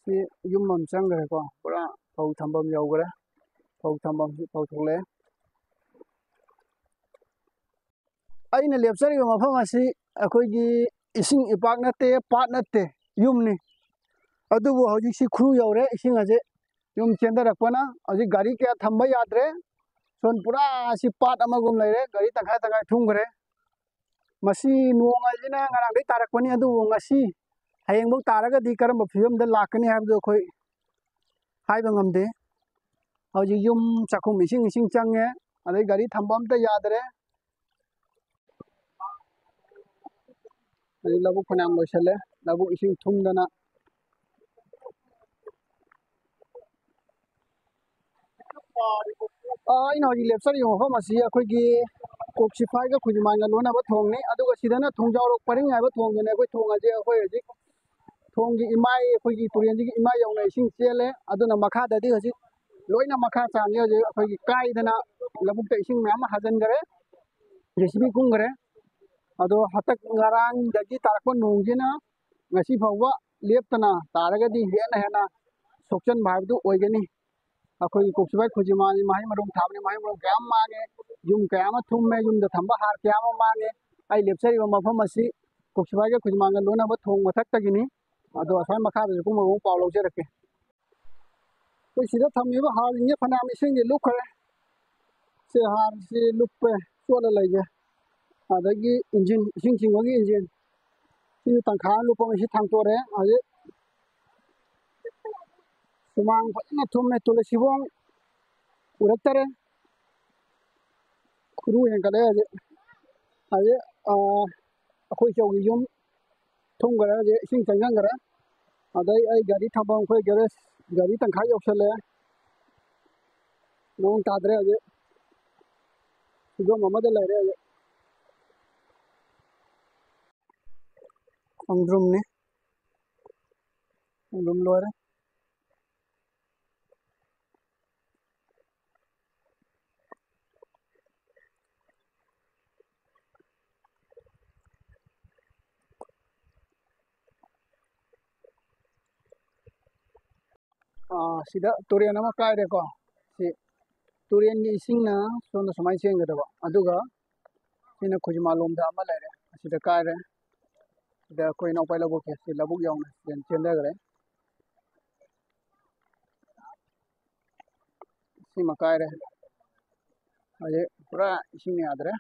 ꯁꯤ ꯌꯨꯝ ꯑꯃ ꯆꯪꯈ꯭ꯔꯦꯀꯣ, ꯄꯨꯔꯥ ꯐꯧ ꯊꯝꯐꯝ ꯌꯧꯈ꯭ꯔꯦ, ꯐꯧ ꯊꯝꯐꯝꯁꯤ ꯐꯧ ꯊꯣꯛꯂꯛꯑꯦ꯫ ꯑꯩꯅ ꯂꯦꯞꯆꯔꯤꯕ ꯃꯐꯝ ꯑꯁꯤ ꯑꯩꯈꯣꯏꯒꯤ ꯏꯁꯤꯡ ꯏꯄꯥꯛ ꯅꯠꯇꯦ, ꯄꯥꯠ ꯅꯠꯇꯦ, ꯌꯨꯝꯅꯤ꯫ ꯑꯗꯨꯕꯨ ꯍꯧꯖꯤꯛꯁꯤ ꯈꯨꯔꯨ ꯌꯧꯔꯦ, ꯏꯁꯤꯡ ꯑꯁꯦ ꯌꯨꯝ ꯆꯦꯟꯊꯔꯛꯄꯅ ꯍꯧꯖꯤꯛ ꯒꯥꯔꯤ ꯀꯌꯥ ꯊꯝꯕ ꯌꯥꯗ꯭ꯔꯦ꯫ ꯁꯣꯝ ꯄꯨꯔꯥ ꯑꯁꯤ ꯄꯥꯠ ꯑꯃꯒꯨꯝ ꯂꯩꯔꯦ, ꯒꯥꯔꯤ ꯇꯪꯈꯥꯏ ꯇꯪꯈꯥꯏ ꯊꯨꯝꯈ꯭ꯔꯦ꯫ ꯃꯁꯤ ꯅꯣꯡ ꯍꯥꯏꯁꯤꯅ ꯉꯔꯥꯡꯗꯩ ꯇꯥꯔꯛꯄꯅꯤ, ꯑꯗꯨꯕꯨ ꯉꯁꯤ ꯍꯌꯦꯡꯐꯧ ꯇꯥꯔꯒꯗꯤ ꯀꯔꯝꯕ ꯐꯤꯕꯝꯗ ꯂꯥꯛꯀꯅꯤ ꯍꯥꯏꯕꯗꯨ ꯑꯩꯈꯣꯏ ꯍꯥꯏꯕ ꯉꯝꯗꯦ꯫ ꯍꯧꯖꯤꯛ ꯌꯨꯝ ꯆꯥꯛꯈꯨꯝ ꯏꯁꯤꯡ ꯏꯁꯤꯡ ꯆꯪꯉꯦ, ꯑꯗꯩ ꯒꯥꯔꯤ ꯊꯝꯕ ꯑꯝꯇ ꯌꯥꯗ꯭ꯔꯦ꯫ ꯍꯧꯖꯤꯛ ꯂꯧꯕꯨꯛ ꯐꯅꯌꯥꯝ ꯂꯣꯏꯁꯜꯂꯦ, ꯂꯧꯕꯨꯛ ꯏꯁꯤꯡ ꯊꯨꯝꯗꯅ꯫ ꯑ, ꯑꯩꯅ ꯍꯧꯖꯤꯛ ꯂꯦꯞꯆꯔꯤꯕ ꯃꯐꯝ ꯑꯁꯤ ꯑꯩꯈꯣꯏꯒꯤ ꯀꯣꯛꯆꯤꯐꯥꯏꯒ ꯈꯨꯖꯤꯃꯥꯟꯒ ꯂꯣꯟꯅꯕ ꯊꯣꯡꯅꯤ, ꯑꯗꯨꯒ ꯁꯤꯗꯅ ꯊꯣꯡꯖꯥꯎꯔꯣꯛ ꯄꯔꯤꯡ ꯍꯥꯏꯕ ꯊꯣꯡꯗꯨꯅꯦ꯫ ꯑꯩꯈꯣꯏ ꯊꯣꯡ ꯑꯁꯦ ꯑꯩꯈꯣꯏ ꯍꯧꯖꯤꯛ ꯊꯣꯡꯒꯤ ꯏꯃꯥꯏ, ꯑꯩꯈꯣꯏꯒꯤ ꯇꯨꯔꯦꯟꯁꯤꯒꯤ ꯏꯃꯥꯏ ꯌꯧꯅ ꯏꯁꯤꯡ ꯆꯦꯜꯂꯦ꯫ ꯑꯗꯨꯅ ꯃꯈꯥꯗꯗꯤ ꯍꯧꯖꯤꯛ ꯂꯣꯏꯅ ꯃꯈꯥ ꯆꯥꯡꯁꯦ ꯍꯧꯖꯤꯛ ꯑꯩꯈꯣꯏꯒꯤ ꯀꯥꯏꯗꯅ ꯂꯧꯕꯨꯛꯇ ꯏꯁꯤꯡ ꯃꯌꯥꯝ ꯑꯃ ꯍꯥꯖꯤꯟꯈꯔꯦ, ꯖꯦ ꯁꯤ ꯕꯤ ꯀꯨꯝꯈꯔꯦ꯫ ꯑꯗꯣ ꯍꯟꯗꯛ ꯉꯔꯥꯡꯗꯒꯤ ꯇꯥꯔꯛꯄ ꯅꯣꯡꯁꯤꯅ ꯉꯁꯤ ꯐꯥꯎꯕ ꯂꯦꯞꯇꯅ ꯇꯥꯔꯒꯗꯤ ꯍꯦꯟꯅ ꯍꯦꯟꯅ ꯁꯣꯛꯆꯟꯕ ꯍꯥꯏꯕꯗꯨ ꯑꯣꯏꯒꯅꯤ꯫ ꯑꯩꯈꯣꯏꯒꯤ ꯀꯣꯛꯆꯤꯐꯥꯏ ꯈꯨꯖꯤꯃꯥꯟꯁꯤ ꯃꯍꯩ ꯃꯔꯣꯡ ꯊꯥꯕꯅꯤ, ꯃꯍꯩ ꯃꯔꯣꯡ ꯀꯌꯥ ꯑꯃ ꯃꯥꯡꯉꯦ, ꯌꯨꯝ ꯀꯌꯥ ꯑꯃ ꯊꯨꯝꯃꯦ, ꯌꯨꯝꯗ ꯊꯝꯕ ꯍꯥꯔ ꯀꯌꯥ ꯑꯃ ꯃꯥꯡꯉꯦ꯫ ꯑꯩ ꯂꯦꯞꯆꯔꯤꯕ ꯃꯐꯝ ꯑꯁꯤ ꯀꯣꯛꯆꯤꯐꯥꯏꯒ ꯈꯨꯖꯤꯃꯥꯟꯒ ꯂꯣꯟꯅꯕ ꯊꯣꯡ ꯃꯊꯛꯇꯒꯤꯅꯤ꯫ ꯑꯗꯣ ꯑꯁ꯭ꯋꯥꯏ ꯃꯈꯥꯗꯁꯨ ꯀꯨꯝꯃꯒ ꯑꯃꯨꯛ ꯄꯥꯎ ꯂꯧꯖꯔꯛꯀꯦ꯫ ꯑꯩꯈꯣꯏ ꯁꯤꯗ ꯊꯝꯃꯤꯕ ꯍꯥꯔꯁꯤꯡꯁꯦ ꯐꯅꯌꯥꯝ ꯏꯁꯤꯡꯗꯤ ꯂꯨꯞꯈ꯭ꯔꯦ꯫ ꯁꯤ ꯍꯥꯔꯁꯤ ꯂꯨꯞꯄꯦ, ꯆꯣꯠꯂ ꯂꯩꯔꯦ꯫ ꯑꯗꯒꯤ ꯏꯟꯖꯤꯟ, ꯏꯁꯤꯡ ꯆꯤꯡꯕꯒꯤ ꯏꯟꯖꯤꯟ, ꯁꯤꯁꯨ ꯇꯪꯈꯥꯏ ꯑꯃ ꯂꯨꯞꯄ, ꯃꯁꯤ ꯊꯥꯡꯇꯣꯔꯛꯑꯦ꯫ ꯍꯧꯖꯤꯛ ꯁꯨꯃꯥꯡ ꯐꯖꯅ ꯊꯨꯝꯃꯦ, ꯇꯨꯜꯁꯤꯕꯣꯡ ꯎꯔꯛꯇꯔꯦ꯫ ꯈꯨꯔꯨ ꯍꯦꯟꯒꯠꯂꯦ ꯍꯧꯖꯤꯛ꯫ ꯍꯧꯖꯤꯛ, ꯑꯥ, ꯑꯩꯈꯣꯏ ꯆꯧꯒꯤ ꯌꯨꯝ ꯊꯨꯝꯈꯔꯦ, ꯍꯧꯖꯤꯛ ꯏꯁꯤꯡ ꯆꯪꯁꯤꯟꯈꯔꯦ꯫ ꯑꯗꯩ ꯑꯩ ꯒꯥꯔꯤ ꯊꯝꯐꯝ, ꯑꯩꯈꯣꯏ ꯒꯦꯔꯦꯖ, ꯒꯥꯔꯤ ꯇꯪꯈꯥꯏ ꯌꯧꯁꯜꯂꯛꯑꯦ꯫ ꯅꯣꯡ ꯇꯥꯗ꯭ꯔꯦ ꯍꯧꯖꯤꯛ꯫ ꯐꯤꯕꯝ ꯑꯃꯗ ꯂꯩꯔꯦ ꯍꯧꯖꯤꯛ꯫ ꯈꯣꯡꯗ꯭ꯔꯨꯝꯅꯤ꯫ ꯈꯣꯡꯗ꯭ꯔꯨꯝ ꯂꯣꯏꯔꯦ꯫ ꯑꯥ, ꯁꯤꯗ ꯇꯨꯔꯦꯟ ꯑꯃ ꯀꯥꯏꯔꯦꯀꯣ꯫ ꯁꯤ ꯇꯨꯔꯦꯟꯒꯤ ꯏꯁꯤꯡꯅ ꯁꯣꯝꯗ ꯁꯨꯃꯥꯏꯅ ꯆꯦꯟꯒꯗꯕ, ꯑꯗꯨꯒ ꯁꯤꯅ ꯈꯨꯖꯃꯥꯂꯣꯝꯗ ꯑꯃ ꯂꯩꯔꯦ, ꯑꯁꯤꯗ ꯀꯥꯏꯔꯦ꯫ ꯁꯤꯗ ꯑꯩꯈꯣꯏ ꯏꯅꯥꯎꯄꯥꯒꯤ ꯂꯧꯕꯨꯛꯁꯦ, ꯁꯤ ꯂꯧꯕꯨꯛ ꯌꯧꯅ ꯆꯦꯟ-, ꯆꯦꯟꯊꯈ꯭ꯔꯦ꯫ ꯁꯤꯃ ꯀꯥꯏꯔꯦ꯫ ꯍꯧꯖꯤꯛ ꯄꯨꯔꯥ ꯏꯁꯤꯡ ꯌꯥꯗ꯭ꯔꯦ꯫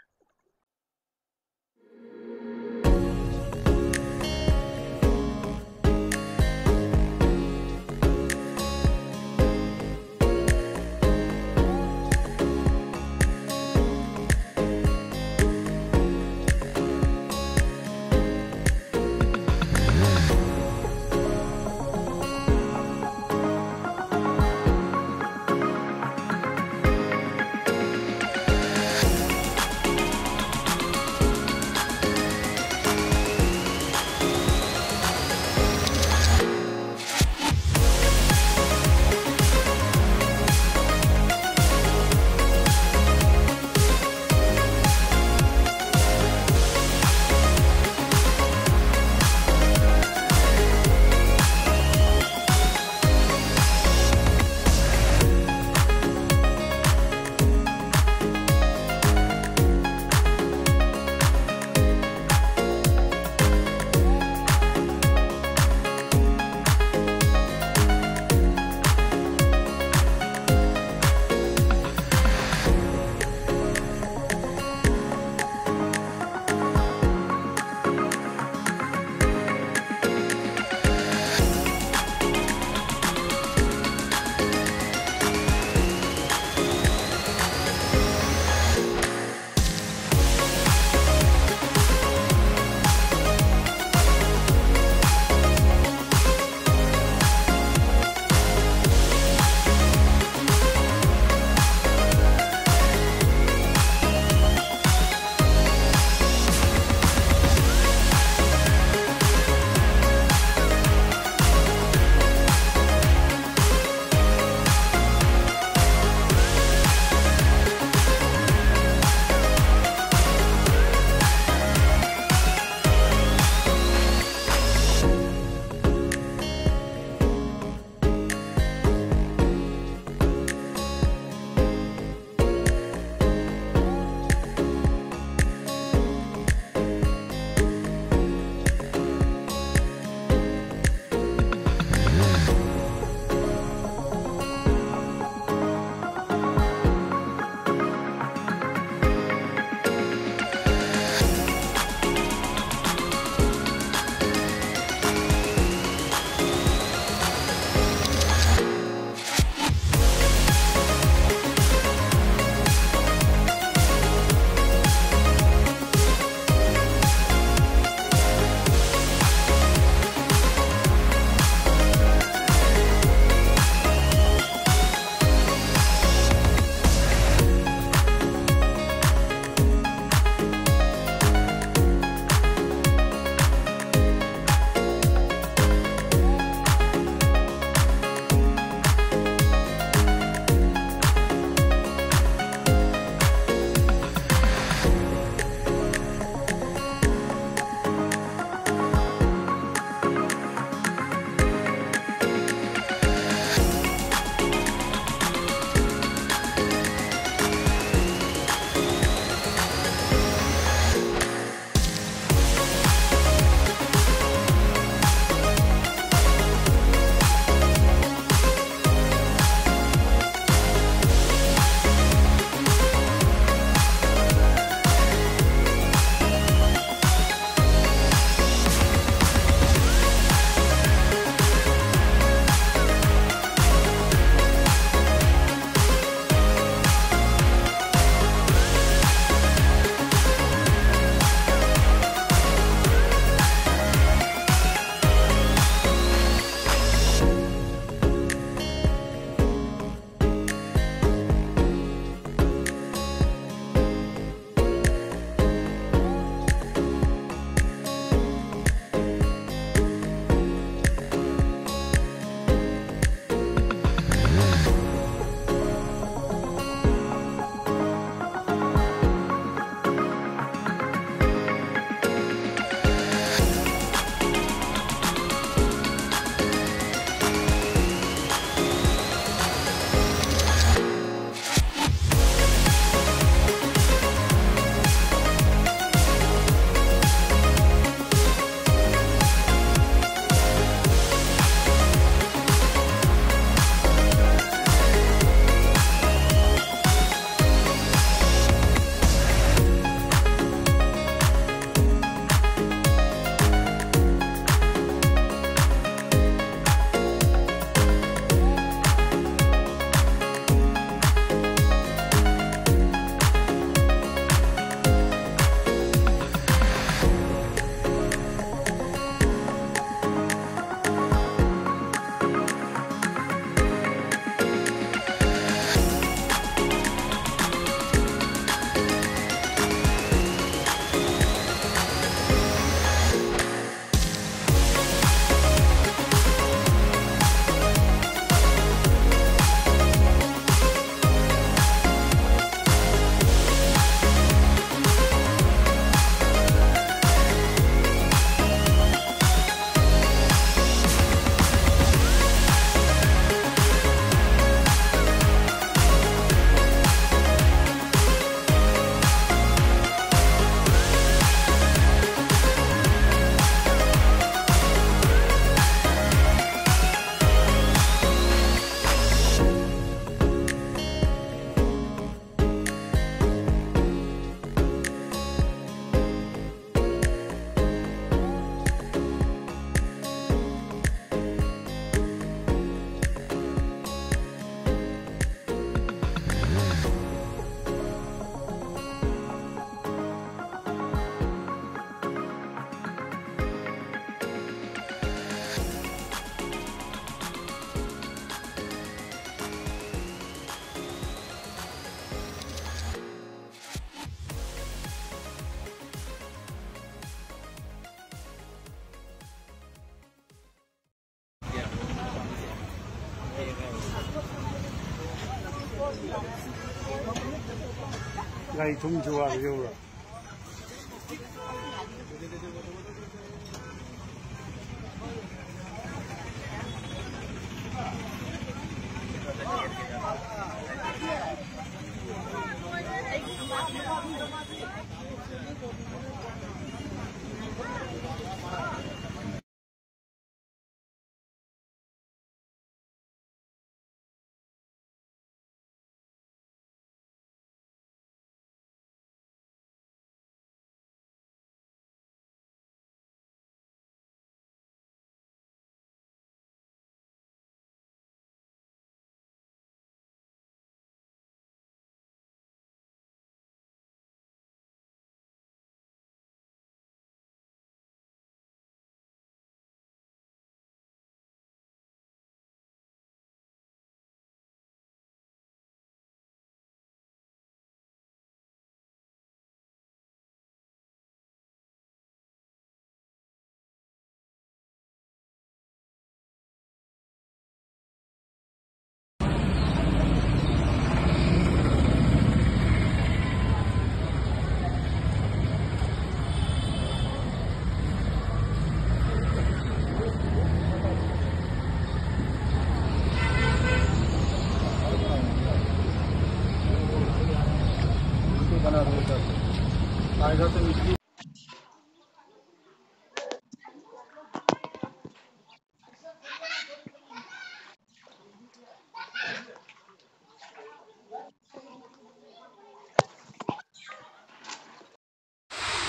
ꯒꯥꯔꯤ ꯊꯨꯝꯁꯨ ꯋꯥꯕ ꯌꯧꯔ꯫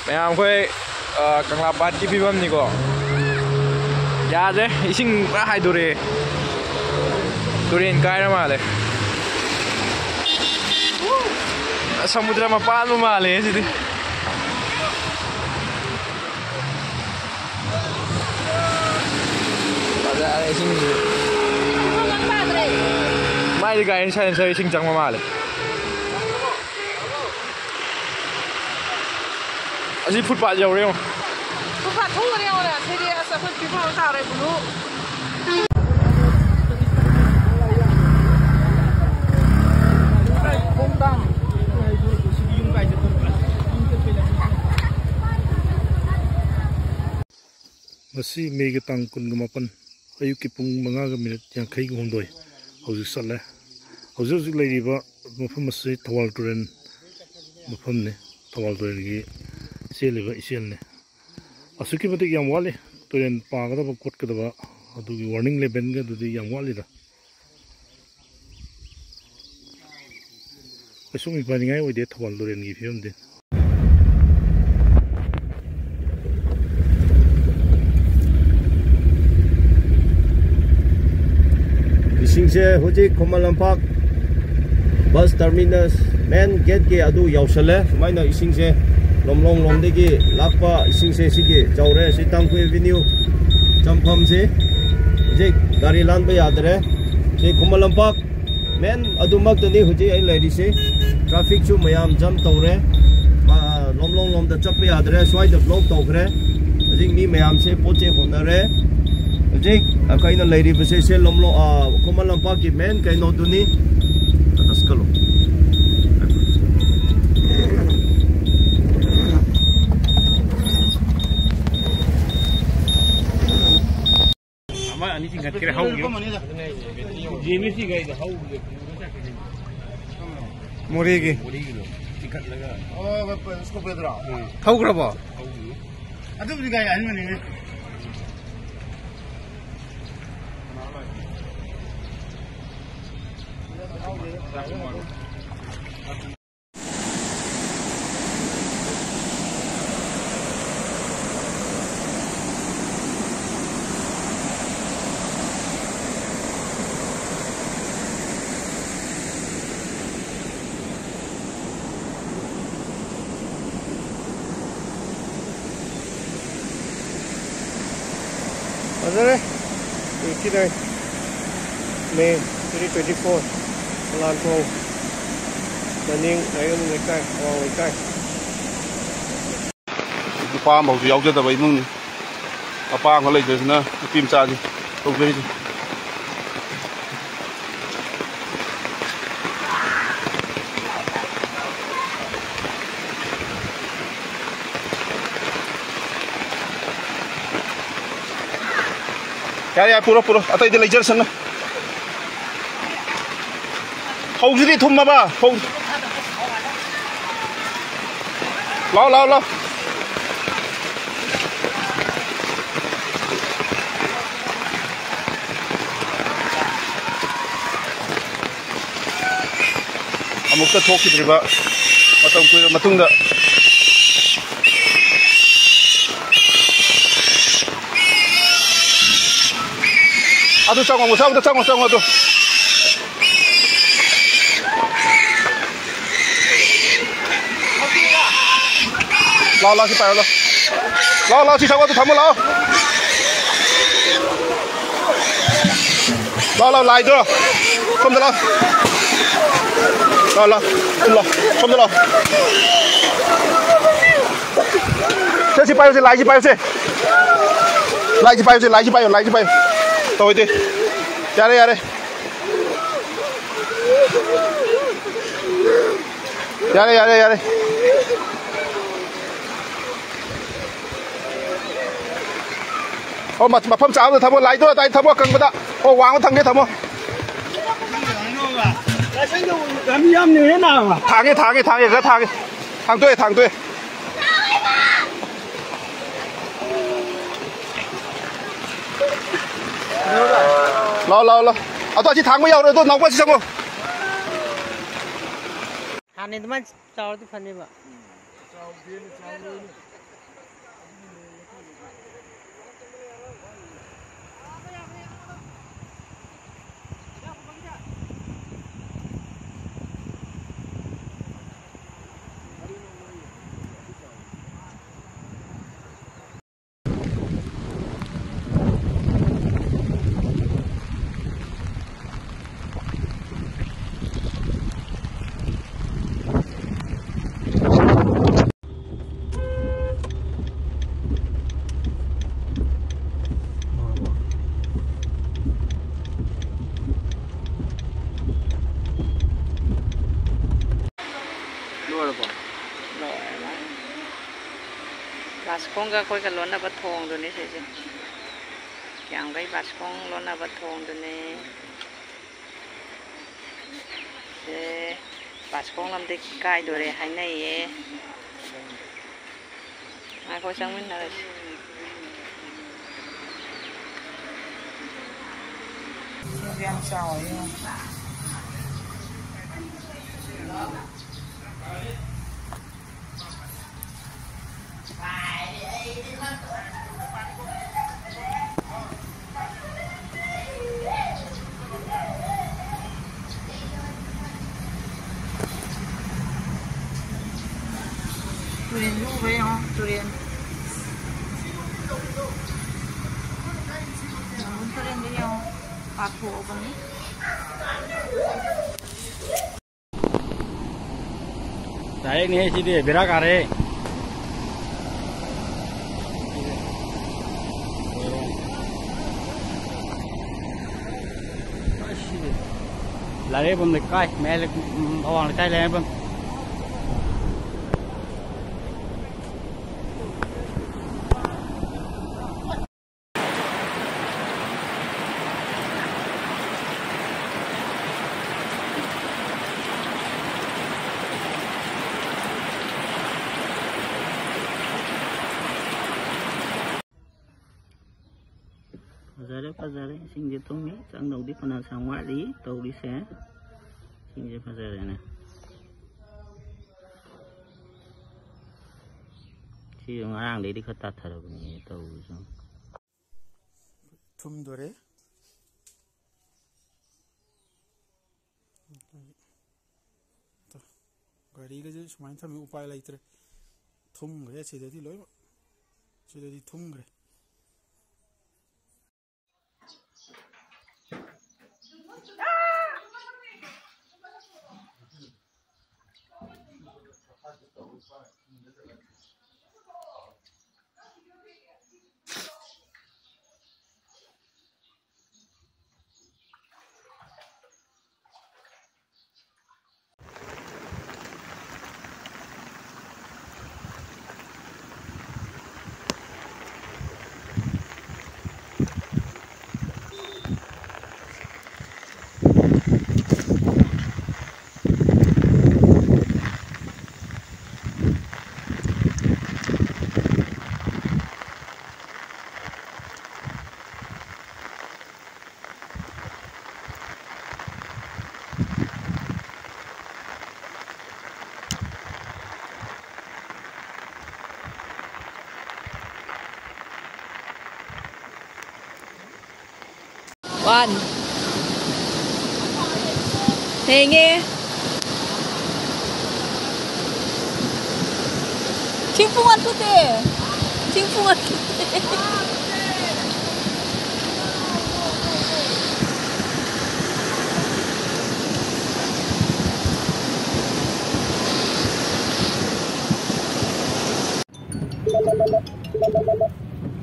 ꯃꯌꯥꯝ ꯑꯩꯈꯣꯏ, ꯑ, ꯀꯪꯂꯥ ꯄꯥꯠꯀꯤ ꯐꯤꯕꯝꯅꯤꯀꯣ꯫ ꯌꯥꯗ꯭ꯔꯦ, ꯏꯁꯤꯡ ꯄꯨꯔꯥ ꯍꯥꯏꯗꯣꯔꯛꯑꯦ꯫ ꯇꯨꯔꯦꯟ ꯀꯥꯏꯔ ꯃꯥꯜꯂꯦ꯫ ꯁꯃꯨꯗ꯭ꯔ ꯃꯄꯥꯟꯕꯨ ꯃꯥꯜꯂꯦ ꯁꯤꯗꯤ꯫ ꯐꯖꯔꯦ ꯏꯁꯤꯡꯁꯦ꯫ ꯃꯥꯏꯗꯤ ꯒꯥꯔꯤ ꯁꯥꯏꯂꯦꯟꯁꯔ ꯏꯁꯤꯡ ꯆꯪꯕ ꯃꯥꯜꯂꯦ꯫ ꯑꯁꯤ ꯐꯨꯠ ꯄꯥꯠ ꯌꯧꯔꯦ ꯌꯦꯡꯉꯣ꯫ ꯐꯨꯠ ꯄꯥꯠ ꯊꯣꯡꯈ꯭ꯔꯦ ꯌꯦꯡꯉꯣꯅꯦ꯫ ꯁꯤꯗꯤ ꯑꯁ ꯑꯩꯈꯣꯏ ꯐꯤꯕꯝ ꯑꯃ ꯇꯥꯔꯦ ꯕꯨꯂꯨ꯫ ꯈꯣꯡ ꯇꯥꯡ꯫ ꯉꯁꯤ ꯃꯦꯒꯤ ꯇꯥꯡ ꯀꯨꯟꯒ ꯃꯥꯄꯟ, ꯑꯌꯨꯛꯀꯤ ꯄꯨꯡ ꯃꯉꯥꯒ ꯃꯤꯅꯤꯠ ꯌꯥꯡꯈꯩꯒ ꯍꯨꯝꯗꯣꯏ ꯍꯧꯖꯤꯛ ꯆꯠꯂꯦ꯫ ꯍꯧꯖꯤꯛ ꯍꯧꯖꯤꯛ ꯂꯩꯔꯤꯕ ꯃꯐꯝ ꯑꯁꯤ ꯊꯧꯕꯥꯜ ꯇꯨꯔꯦꯜ ꯃꯐꯝꯅꯤ꯫ ꯊꯧꯕꯥꯜ ꯇꯨꯔꯦꯜꯒꯤ ꯆꯦꯜꯂꯤꯕ ꯏꯆꯦꯜꯅꯤ꯫ ꯑꯁꯨꯛꯀꯤ ꯃꯇꯤꯛ ꯌꯥꯝ ꯋꯥꯠꯂꯤ꯫ ꯇꯨꯔꯦꯜ ꯄꯥꯒꯗꯕ ꯈꯣꯠꯀꯗꯕ ꯑꯗꯨꯒꯤ ꯋꯥꯔꯅꯤꯡ ꯂꯦꯕꯦꯜꯒ ꯑꯗꯨꯗꯤ ꯌꯥꯝ ꯋꯥꯠꯂꯤꯗ꯫ ꯀꯩꯁꯨ ꯃꯤꯄꯥꯏꯅꯤꯡꯉꯥꯏ ꯑꯣꯏꯗꯦ ꯊꯧꯕꯥꯜ ꯇꯨꯔꯦꯜꯒꯤ ꯐꯤꯕꯝꯗꯤ꯫ ꯏꯁꯤꯡꯁꯦ ꯍꯧꯖꯤꯛ ꯈꯨꯃꯟ ꯂꯝꯄꯥꯛ ꯕꯁ ꯇꯔꯃꯤꯅꯁ ꯃꯦꯟ ꯒꯦꯠꯀꯤ ꯑꯗꯨ ꯌꯧꯁꯜꯂꯦ꯫ ꯁꯨꯃꯥꯏꯅ ꯏꯁꯤꯡꯁꯦ ꯂꯣꯝꯂꯣꯡ ꯂꯣꯝꯗꯒꯤ ꯂꯥꯛꯄ ꯏꯁꯤꯡꯁꯦ ꯁꯤꯒꯤ ꯆꯥꯎꯔꯦ꯫ ꯁꯤ ꯇꯥꯡꯈꯨꯜ ꯑꯦꯚꯦꯅ꯭ꯌꯨ ꯆꯪꯐꯝꯁꯤ꯫ ꯍꯧꯖꯤꯛ ꯒꯥꯔꯤ ꯂꯥꯟꯕ ꯌꯥꯗ꯭ꯔꯦ꯫ ꯁꯤ ꯈꯨꯃꯟ ꯂꯝꯄꯥꯛ ꯃꯦꯟ ꯑꯗꯨꯃꯛꯇꯅꯤ ꯍꯧꯖꯤꯛ ꯑꯩ ꯂꯩꯔꯤꯁꯤ꯫ ꯇ꯭ꯔꯥꯐꯤꯛꯁꯨ ꯃꯌꯥꯝ ꯖꯥꯝ ꯇꯧꯔꯦ꯫ ꯃꯥ, ꯂꯣꯝꯂꯣꯡ ꯂꯣꯝꯗ ꯆꯠꯄ ꯌꯥꯗ꯭ꯔꯦ꯫ ꯁ꯭ꯋꯥꯏꯗ ꯕ꯭ꯂꯣꯛ ꯇꯧꯈ꯭ꯔꯦ꯫ ꯍꯧꯖꯤꯛ ꯃꯤ ꯃꯌꯥꯝꯁꯦ ꯄꯣꯠ ꯆꯩ ꯍꯣꯠꯅꯔꯦ꯫ ꯍꯧꯖꯤꯛ ꯑꯩꯈꯣꯏꯅ ꯂꯩꯔꯤꯕꯁꯦ ꯁꯦ ꯂꯣꯝꯂꯣꯡ, ꯑ, ꯈꯨꯃꯟ ꯂꯝꯄꯥꯛꯀꯤ ꯃꯦꯟ ꯀꯩꯅꯣꯗꯨꯅꯤ꯫ ꯇꯁꯀꯂꯣ꯫ ꯑꯃ ꯑꯅꯤ ꯆꯤꯡꯈꯠꯈ꯭ꯔꯦ, ꯍꯧꯈꯤꯕ꯫ ꯖꯦꯃꯤꯁꯤ ꯒꯥꯔꯤꯗ ꯍꯧꯈꯤꯕ꯫ ꯃꯣꯔꯦꯒꯤ꯫ ꯃꯣꯔꯦꯒꯤꯗꯣ ꯆꯤꯡꯈꯠꯂꯒ꯫ ꯑꯣ, ꯁ꯭ꯀꯣꯔꯄꯤꯌꯣꯗꯨꯔꯣ? ꯎꯝ꯫ ꯊꯧꯈ꯭ꯔꯕꯣ? ꯍꯧꯈꯤꯕ꯫ ꯑꯗꯨꯕꯨꯗꯤ ꯒꯥꯔꯤ ꯑꯍꯟꯕꯅꯤꯅꯦ꯫ ꯐꯖꯔꯦ꯫ Twenty nine May twenty twenty four, ꯂꯥꯟꯊꯣꯡ, ꯃꯅꯤꯡ ꯑꯌꯨꯝ ꯂꯩꯀꯥꯏ, ꯑꯋꯥꯡ ꯂꯩꯀꯥꯏ꯫ ꯅꯨꯄꯥ ꯑꯃꯐꯥꯎꯁꯨ ꯌꯥꯎꯖꯗꯕ ꯏꯃꯨꯡꯅꯤ꯫ ꯑꯄꯥꯝꯕ ꯂꯩꯖꯗꯅ ꯅꯨꯄꯤ ꯃꯆꯥꯁꯦ ꯇꯧꯖꯔꯤꯁꯦ꯫ ꯌꯥꯔꯦ, ꯌꯥꯔꯦ, ꯄꯨꯔꯣ, ꯄꯨꯔꯣ, ꯑꯇꯩꯗꯤ ꯂꯩꯖꯔꯁꯅꯨ꯫ ꯐꯧꯁꯤꯗꯤ ꯊꯨꯝꯃꯕ? ꯐꯧ꯫ ꯂꯥꯎ, ꯂꯥꯎ, ꯂꯥꯎ꯫ ꯑꯃꯨꯛꯇ ꯊꯣꯛꯈꯤꯗ꯭ꯔꯤꯕ ꯃꯇꯝ ꯀꯨꯏꯔꯕ ꯃꯇꯨꯡꯗ꯫ ꯑꯗꯨ ꯆꯪꯉꯣ, ꯃꯨꯁꯥ, ꯑꯗꯨ ꯆꯪꯉꯣ, ꯆꯪꯉꯣ, ꯑꯗꯨ꯫ ꯂꯥꯎ, ꯂꯥꯎ, ꯁꯤ ꯄꯥꯏꯔꯣ, ꯂꯥꯎ꯫ ꯂꯥꯎ, ꯂꯥꯎ, ꯁꯤ ꯁꯒꯣꯜꯗꯣ ꯊꯝꯃꯣ, ꯂꯥꯎ꯫ ꯂꯥꯎ, ꯂꯥꯎ, ꯂꯥꯏꯗꯣ꯫ ꯁꯣꯝꯗ ꯂꯥꯎ꯫ ꯂꯥꯎ, ꯂꯥꯎ꯫ ꯁꯣꯝꯗ ꯂꯥꯎ꯫ ꯁꯦ, ꯁꯤ ꯄꯥꯏꯌꯨꯁꯦ, ꯂꯥꯏꯁꯤ ꯄꯥꯏꯌꯨꯁꯦ꯫ ꯂꯥꯏꯁꯤ ꯄꯥꯏꯌꯨꯁꯦ, ꯂꯥꯏꯁꯤ ꯄꯥꯏꯌꯨ, ꯂꯥꯏꯁꯤ ꯄꯥꯏꯌꯨ꯫ ꯇꯧꯍꯩꯗꯦ꯫ ꯌꯥꯔꯦ, ꯌꯥꯔꯦ꯫ ꯌꯥꯔꯦ, ꯌꯥꯔꯦ, ꯌꯥꯔꯦ꯫ ꯑꯣ, ꯃ-, ꯃꯐꯝ ꯆꯥꯕꯗ ꯊꯝꯃꯣ, ꯂꯥꯏꯗꯣ ꯑꯗꯥꯏ ꯊꯝꯃꯣ, ꯑꯀꯪꯕꯗ꯫ ꯑꯣ, ꯋꯥꯡꯃ ꯊꯝꯒꯦ, ꯊꯝꯃꯣ꯫ ꯊꯥꯡꯉꯦ, ꯊꯥꯡꯉꯦ, ꯊꯥꯡꯉꯦ, ꯈꯔ ꯊꯥꯡꯉꯦ꯫ ꯊꯥꯡꯇꯣꯛꯑꯦ, ꯊꯥꯡꯇꯣꯛꯑꯦ꯫ ꯂꯥꯎ, ꯂꯥꯎ, ꯂꯥꯎ꯫ ꯑꯗꯣ ꯑꯁꯤ ꯊꯥꯡꯕ ꯌꯥꯎꯔꯣꯏ, ꯑꯗꯣ ꯅꯥꯎꯕ ꯑꯁꯤ ꯆꯪꯉꯣ꯫ ꯍꯥꯟꯅ ꯑꯗꯨꯃꯥꯏꯅ ꯆꯥꯎꯔꯗꯤ ꯐꯅꯦꯕ꯫ ꯂꯣꯏꯔꯕꯣ? ꯂꯣꯏꯔꯦ꯫ ꯂꯥꯁꯀꯣꯡꯒ ꯑꯩꯈꯣꯏꯒ ꯂꯣꯟꯅꯕ ꯊꯣꯡꯗꯨꯅꯤ ꯁꯤꯁꯦ꯫ ꯌꯥꯝꯒꯩ ꯕꯥꯁꯀꯣꯡ ꯂꯣꯟꯅꯕ ꯊꯣꯡꯗꯨꯅꯦ꯫ ꯁꯦ, ꯕꯥꯁꯀꯣꯡ ꯂꯝꯗꯤ ꯀꯥꯏꯗꯣꯔꯦ ꯍꯥꯏꯅꯩꯌꯦ꯫ ꯉꯥꯏꯈꯣ, ꯆꯪꯃꯤꯟꯅꯔꯁꯤ꯫ ꯁꯤꯁꯨ ꯌꯥꯝ ꯆꯥꯎꯋꯦ, ꯌꯦꯡꯉꯣ꯫ ꯇꯨꯔꯦꯟ ꯎꯕ꯭ꯔꯥ ꯌꯦꯡꯉꯣ, ꯇꯨꯔꯦꯟ꯫ ꯅꯝꯕꯨꯜ ꯇꯨꯔꯦꯟꯗ ꯌꯦꯡꯉꯣ, ꯄꯥꯊꯣꯛꯑꯕꯅꯤ꯫ Direct ꯅꯤꯍꯦ ꯁꯤꯗꯤ, ꯕꯦꯔꯥ ꯀꯥꯔꯦ꯫ ꯑꯁ, ꯁꯤꯗꯤ ꯂꯥꯏꯔꯩꯕꯝ ꯂꯩꯀꯥꯏ, ꯃꯌꯥꯏ ꯂꯩ-, ꯎꯝ, ꯑꯋꯥꯡ ꯂꯩꯀꯥꯏ ꯂꯥꯏꯔꯩꯕꯝ꯫ ꯐꯖꯔꯦ, ꯐꯖꯔꯦ꯫ ꯏꯁꯤꯡꯁꯦ ꯊꯨꯝꯃꯤ꯫ ꯆꯪꯗꯧꯗꯤ ꯐꯅ ꯁꯥꯡ ꯋꯥꯠꯂꯤ ꯇꯧꯔꯤꯁꯦ꯫ ꯏꯁꯤꯡꯁꯦ ꯐꯖꯔꯦꯅꯦ꯫ ꯁꯤ ꯉꯔꯥꯡꯗꯩꯗꯤ ꯈꯔ ꯇꯥꯊꯔꯕꯅꯦ ꯇꯧꯔꯤꯁꯦ꯫ ꯊꯨꯝꯗꯣꯔꯦ꯫ ꯒꯥꯔꯤꯒꯁꯦ ꯁꯨꯃꯥꯏꯅ ꯊꯝꯃꯤ, ꯎꯄꯥꯏ ꯂꯩꯇ꯭ꯔꯦ꯫ ꯊꯨꯝꯈ꯭ꯔꯦ ꯁꯤꯗꯗꯤ ꯂꯣꯏꯅꯃꯛ꯫ ꯁꯤꯗꯗꯤ ꯊꯨꯝꯈ꯭ꯔꯦ꯫ One. ꯊꯦꯡꯉꯦ꯫ ꯊꯤꯡꯄꯨ ꯉꯥꯟꯊꯣꯛꯇꯦ꯫ ꯊꯤꯡꯄꯨ ꯉꯥꯟꯊꯣꯛꯇꯦ꯫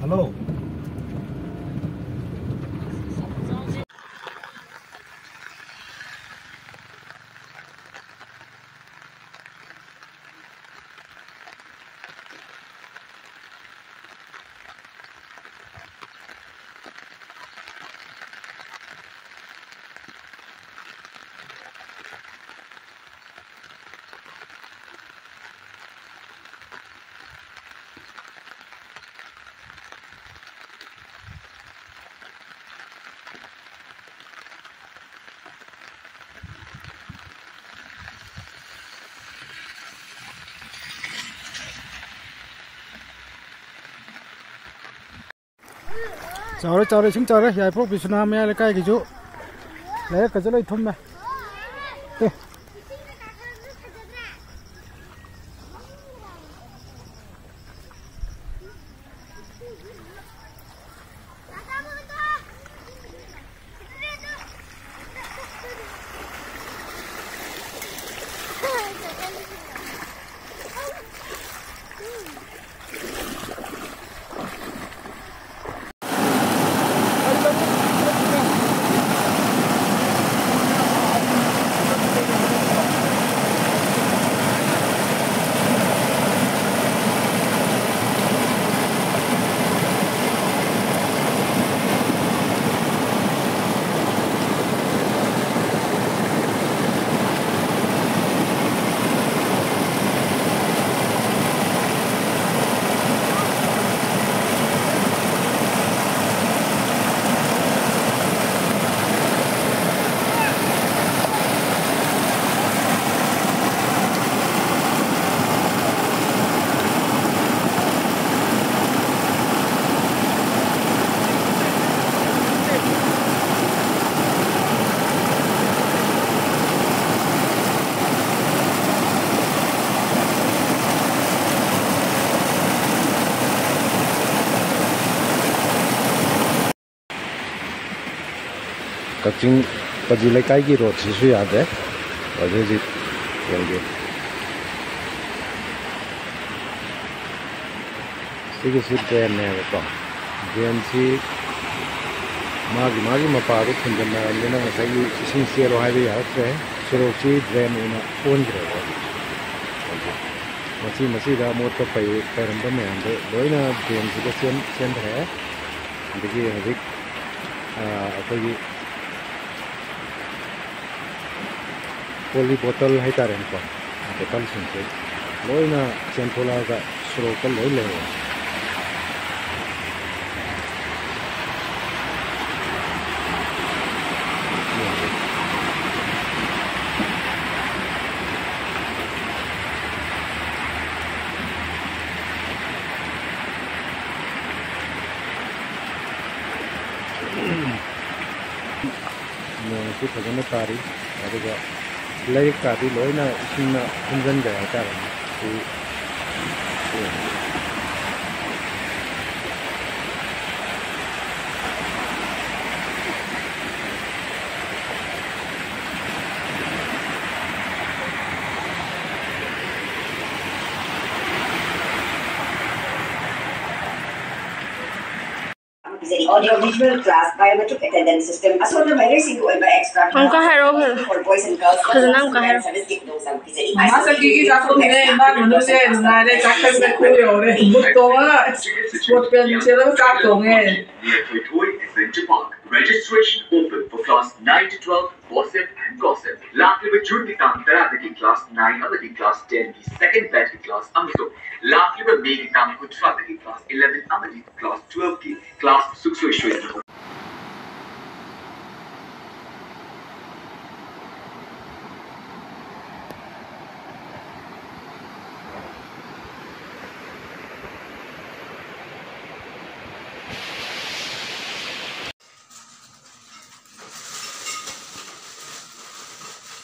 ꯍꯜꯂꯣ꯫ ꯆꯥꯎꯔꯦ, ꯆꯥꯎꯔꯦ, ꯏꯁꯤꯡ ꯆꯥꯎꯔꯦ꯫ ꯌꯥꯏꯐꯧ ꯕꯤꯁ꯭ꯋꯥꯅꯥꯊ ꯃꯌꯥꯏ ꯂꯩꯀꯥꯏꯒꯤꯁꯨ ꯂꯩꯔꯛꯀꯁꯦ ꯂꯣꯏ ꯊꯨꯝꯃꯦ꯫ ꯑꯦ꯫ ꯀꯛꯆꯤꯡ ꯄꯥꯖꯤ ꯂꯩꯀꯥꯏꯒꯤ ꯔꯣꯗꯁꯤꯁꯨ ꯌꯥꯗ꯭ꯔꯦ꯫ ꯍꯧꯖꯤꯛ ꯍꯧꯖꯤꯛ ꯌꯦꯡꯒꯦ꯫ ꯁꯤꯒꯤꯁꯤ ꯗ꯭ꯔꯦꯟꯅꯦꯕꯀꯣ꯫ ꯗ꯭ꯔꯦꯟꯁꯤ ꯃꯥꯒꯤ, ꯃꯥꯒꯤ ꯃꯄꯥꯗꯣ ꯐꯨꯟꯖꯟꯅꯔꯕꯅꯤꯅ ꯉꯁꯥꯏꯒꯤ ꯏꯁꯤꯡ ꯆꯦꯜꯂꯣ ꯍꯥꯏꯕ ꯌꯥꯔꯛꯇ꯭ꯔꯦ꯫ ꯁꯣꯔꯣꯛꯁꯤ ꯗ꯭ꯔꯦꯟ ꯑꯣꯏꯅ ꯑꯣꯟꯈ꯭ꯔꯦꯕ ꯍꯧꯖꯤꯛ꯫ ꯍꯧꯖꯤꯛ ꯃꯁꯤ, ꯃꯁꯤꯗ ꯑꯃꯣꯠꯄ ꯄꯩ-, ꯄꯩꯔꯝꯕ ꯃꯌꯥꯝꯗꯣ ꯂꯣꯏꯅ ꯗ꯭ꯔꯦꯟꯁꯤꯗ ꯆꯦꯟ-, ꯆꯦꯟꯊꯔꯛꯑꯦ꯫ ꯑꯗꯒꯤ ꯍꯧꯖꯤꯛ, ꯑ, ꯑꯩꯈꯣꯏꯒꯤ ꯄꯣꯂꯤ ꯕꯣꯇꯜ ꯍꯥꯏꯇꯥꯔꯦꯅꯦꯀꯣ, ꯕꯣꯇꯜꯁꯤꯡꯁꯦ ꯂꯣꯏꯅ ꯆꯦꯟꯊꯣꯛꯂꯛꯑꯒ ꯁꯣꯔꯣꯛꯇ ꯂꯣꯏ ꯂꯩꯔꯦ꯫ ꯅꯣꯡꯁꯤ ꯐꯖꯅ ꯇꯥꯔꯤ, ꯑꯗꯨꯒ ꯂꯩꯔꯤꯛ ꯀꯥꯗꯤ ꯂꯣꯏꯅ ꯏꯁꯤꯡꯅ ꯊꯨꯝꯖꯤꯟꯈ꯭ꯔꯦ ꯍꯥꯏꯇꯥꯔꯦꯅꯦ꯫ ꯁꯤ, ꯁꯤ꯫ Audio visual class, biometric attendance system, ꯑꯁꯣꯟꯕ ꯃꯍꯩꯔꯣꯏꯁꯤꯡꯒꯤ ꯑꯣꯏꯕ extra ꯑꯃꯨꯛꯀ ꯍꯥꯏꯔꯛꯑꯣ, ꯐꯖꯅ꯫ For boys and girls, ꯐꯖꯅ ꯑꯃꯨꯛꯀ ꯍꯥꯏꯔꯛꯑꯣ꯫ Service ꯒꯤ ꯈꯨꯗꯣꯡꯆꯥꯕ ꯄꯤꯖꯔꯤ꯫ ꯃꯥ ꯆꯠꯈꯤꯒꯤ ꯆꯥꯛ ꯊꯣꯡꯉꯦ, ꯏꯃꯥ ꯀꯩꯅꯣꯁꯦ ꯅꯨꯡꯉꯥꯏꯔꯦ, ꯆꯥꯛ ꯆꯥꯕ ꯀꯨꯏꯔꯦ꯫ ꯕꯨꯠ ꯇꯣꯡꯉꯒ sports pant ꯁꯦꯠꯂꯒ ꯆꯥꯛ ꯊꯣꯡꯉꯦ꯫ Near Thoithoi Adventure Park. Registration open for class nine to twelve, WhatsApp and gossip. ꯂꯥꯛꯂꯤꯕ ꯖꯨꯟꯒꯤ ꯇꯥꯡ ꯇꯔꯥꯗꯒꯤ class nine ꯑꯃꯗꯤ class ten ꯒꯤ second batch ꯀꯤ class ꯑꯃꯁꯨꯡ ꯂꯥꯛꯂꯤꯕ ꯃꯦꯒꯤ ꯇꯥꯡ ꯀꯨꯟꯊ꯭ꯔꯥꯗꯒꯤ class eleven ꯑꯃꯗꯤ class twelve ꯀꯤ class ꯁꯨꯡꯁꯣꯏ ꯁꯣꯏꯗꯅ꯫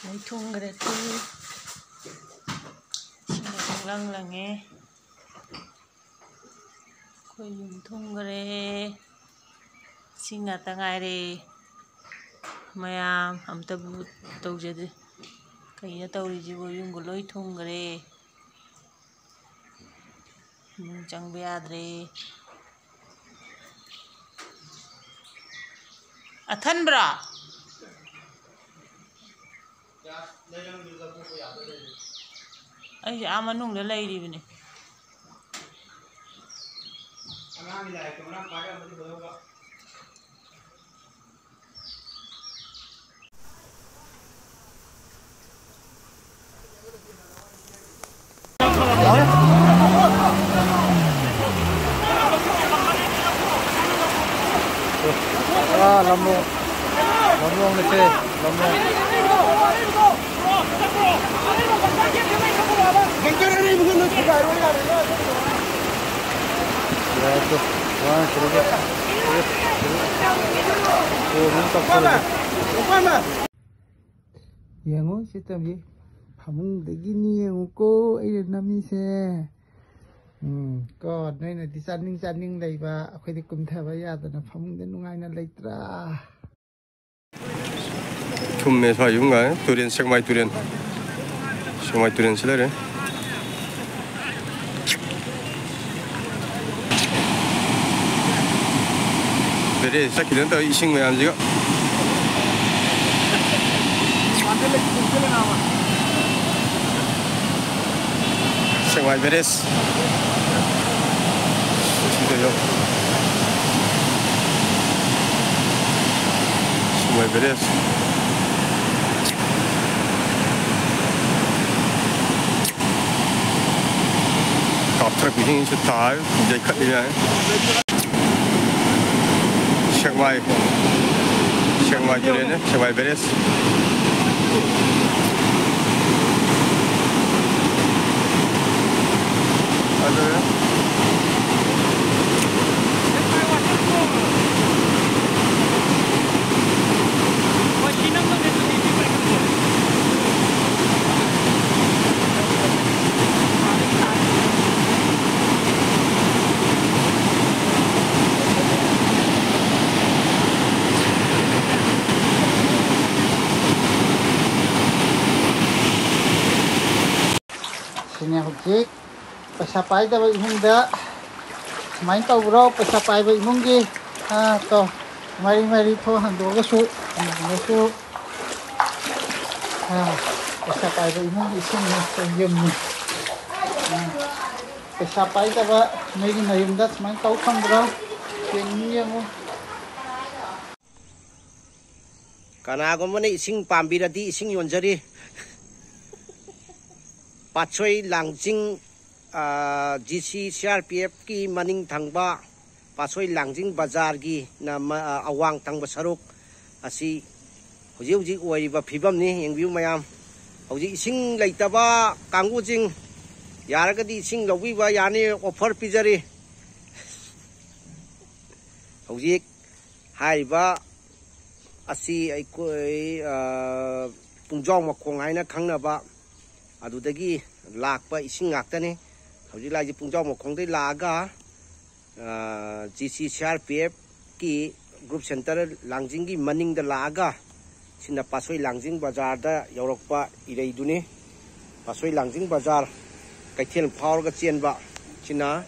ꯃꯩ ꯊꯣꯡꯈ꯭ꯔꯦ꯫ ꯏꯁꯤꯡ ꯄꯨꯡꯂꯪ ꯂꯪꯉꯦ꯫ ꯑꯩꯈꯣꯏ ꯌꯨꯝ ꯊꯨꯝꯈ꯭ꯔꯦ꯫ ꯏꯁꯤꯡ ꯉꯥꯛꯇ ꯉꯥꯏꯔꯦ꯫ ꯃꯌꯥꯝ ꯑꯝꯇꯕꯨ ꯇꯧꯖꯗꯦ꯫ ꯀꯩꯅꯣ ꯇꯧꯔꯤꯁꯤꯕꯨ? ꯌꯨꯝꯒ ꯂꯣꯏ ꯊꯨꯝꯈ꯭ꯔꯦ꯫ ꯏꯃꯨꯡ ꯆꯪꯕ ꯌꯥꯗ꯭ꯔꯦ꯫ ꯑꯊꯟꯕ꯭ꯔꯣ? ꯑꯩꯁꯦ ꯑꯥ ꯃꯅꯨꯡꯗ ꯂꯩꯔꯤꯕꯅꯦ꯫ ꯑꯥ, ꯂꯝꯂꯣꯡ꯫ ꯂꯝꯂꯣꯡꯅꯦ ꯁꯦ, ꯂꯝꯂꯣꯡ꯫ ꯌꯥꯗ꯭ꯔꯣ? ꯋꯥ, ꯁꯤꯗ꯫ ꯀꯣꯜ ꯑꯃ ꯇꯧꯁꯜꯂꯒꯦ꯫ ꯌꯦꯡꯉꯣ ꯁꯤ ꯇꯝꯕꯤ, ꯐꯃꯨꯡꯗꯒꯤꯅꯤ ꯌꯦꯡꯉꯨꯀꯣ ꯑꯩꯅ ꯅꯝꯃꯤꯁꯦ꯫ ꯎꯝ, ꯀꯣ ꯅꯣꯏꯅꯗꯤ ꯆꯥꯅꯤꯡ ꯆꯥꯅꯤꯡ ꯂꯩꯕ, ꯑꯩꯈꯣꯏꯗꯤ ꯀꯨꯝꯊꯕ ꯌꯥꯗꯅ ꯐꯃꯨꯡꯗ ꯅꯨꯡꯉꯥꯏꯅ ꯂꯩꯇ꯭ꯔꯥ? ꯊꯨꯝꯃꯦ ꯁ꯭ꯋꯥꯏ ꯌꯨꯝꯒ ꯇꯨꯔꯦꯟ, ꯁꯦꯛꯃꯥꯏ ꯇꯨꯔꯦꯟ꯫ ꯁꯦꯛꯃꯥꯏ ꯇꯨꯔꯦꯟꯁꯤ ꯂꯩꯔꯦ꯫ ꯕꯦꯔꯦ ꯆꯠꯈꯤꯗꯅ ꯇꯧꯔꯤ ꯏꯁꯤꯡ ꯃꯌꯥꯝꯁꯤꯒ꯫ ꯁꯦꯛꯃꯥꯏ ꯕꯦꯔꯦꯖ꯫ ꯁꯤꯗ ꯌꯦꯡꯉꯣ꯫ ꯁꯦꯛꯃꯥꯏ ꯕꯦꯔꯦꯖ꯫ ꯀꯥꯞꯊꯔꯛꯄ ꯏꯁꯤꯡꯁꯤ ꯇꯥꯔ ꯌꯩꯈꯠꯂꯤ ꯌꯥꯏ꯫ ꯁꯦꯛꯃꯥꯏ, ꯁꯦꯛꯃꯥꯏ ꯇꯨꯔꯦꯜꯅꯦ, ꯁꯦꯛꯃꯥꯏ ꯕꯦꯔꯦꯖ꯫ ꯑꯗꯨ ꯁꯤꯅꯦ ꯍꯧꯖꯤꯛ ꯄꯩꯁꯥ ꯄꯥꯏꯗꯕ ꯏꯃꯨꯡꯗ ꯁꯨꯃꯥꯏꯅ ꯇꯧꯕ꯭ꯔꯣ? ꯄꯩꯁꯥ ꯄꯥꯏꯕ ꯏꯃꯨꯡꯒꯤ, ꯑꯥ, ꯇꯣ, ꯃꯔꯤ ꯃꯔꯤ ꯊꯣꯡ ꯍꯥꯡꯗꯣꯛꯑꯒꯁꯨ, ꯍꯥꯡꯗꯣꯛꯑꯒꯁꯨ, ꯑꯥ, ꯄꯩꯁꯥ ꯄꯥꯏꯕ ꯏꯃꯨꯡꯒꯤ ꯏꯁꯤꯡꯅꯤ, ꯌꯨꯝꯅꯤ꯫ ꯑꯥ, ꯄꯩꯁꯥ ꯄꯥꯏꯗꯕ ꯅꯣꯏꯒꯤ ꯃꯌꯨꯝꯗ ꯁꯨꯃꯥꯏꯅ ꯇꯧ ꯐꯪꯕ꯭ꯔꯣ? ꯌꯦꯡꯅꯤꯡꯉꯤ, ꯌꯦꯡꯉꯨ꯫ ꯀꯅꯥꯒꯨꯝꯕꯅ ꯏꯁꯤꯡ ꯄꯥꯝꯕꯤꯔꯗꯤ ꯏꯁꯤꯡ ꯌꯣꯟꯖꯔꯤ꯫ ꯄꯥꯠꯁꯣꯏ ꯂꯥꯡꯖꯤꯡ, ꯑ, G C C R P ꯑꯦꯐꯀꯤ ꯃꯅꯤꯡ ꯊꯪꯕ ꯄꯥꯠꯁꯣꯏ ꯂꯥꯡꯖꯤꯡ ꯕꯖꯥꯔꯒꯤ ꯅ-, ꯃ-, ꯑ, ꯑꯋꯥꯡ ꯊꯪꯕ ꯁꯔꯨꯛ ꯑꯁꯤ ꯍꯧꯖꯤꯛ ꯍꯧꯖꯤꯛ ꯑꯣꯏꯔꯤꯕ ꯐꯤꯕꯝꯅꯤ꯫ ꯌꯦꯡꯕꯤꯌꯨ ꯃꯌꯥꯝ, ꯍꯧꯖꯤꯛ ꯏꯁꯤꯡ ꯂꯩꯇꯕ ꯀꯥꯡꯕꯨꯁꯤꯡ ꯌꯥꯔꯒꯗꯤ ꯏꯁꯤꯡ ꯂꯧꯕꯤꯕ ꯌꯥꯅꯤ, offer ꯄꯤꯖꯔꯤ꯫ ꯍꯧꯖꯤꯛ ꯍꯥꯏꯔꯤꯕ ꯑꯁꯤ ꯑꯩꯈꯣꯏ, ꯑ, ꯄꯨꯡꯖꯥꯎ ꯃꯈꯣꯡ ꯍꯥꯏꯅ ꯈꯪꯅꯕ ꯑꯗꯨꯗꯒꯤ ꯂꯥꯛꯄ ꯏꯁꯤꯡ ꯉꯥꯛꯇꯅꯤ꯫ ꯍꯧꯖꯤꯛ ꯂꯥꯛꯏꯁꯦ ꯄꯨꯡꯖꯥꯎ ꯃꯈꯣꯡꯗꯒꯤ ꯂꯥꯛꯑꯒ, ꯑ, G C C R P ꯑꯦꯐꯀꯤ group centre ꯂꯥꯡꯖꯤꯡꯒꯤ ꯃꯅꯤꯡꯗ ꯂꯥꯛꯑꯒ, ꯁꯤꯅ ꯄꯥꯠꯁꯣꯏ ꯂꯥꯡꯖꯤꯡ ꯕꯖꯥꯔꯗ ꯌꯧꯔꯛꯄ ꯏꯔꯩꯗꯨꯅꯤ꯫ ꯄꯥꯠꯁꯣꯏ ꯂꯥꯡꯖꯤꯡ ꯕꯖꯥꯔ ꯀꯩꯊꯦꯜ ꯐꯥꯎꯔꯒ ꯆꯦꯟꯕ, ꯁꯤꯅ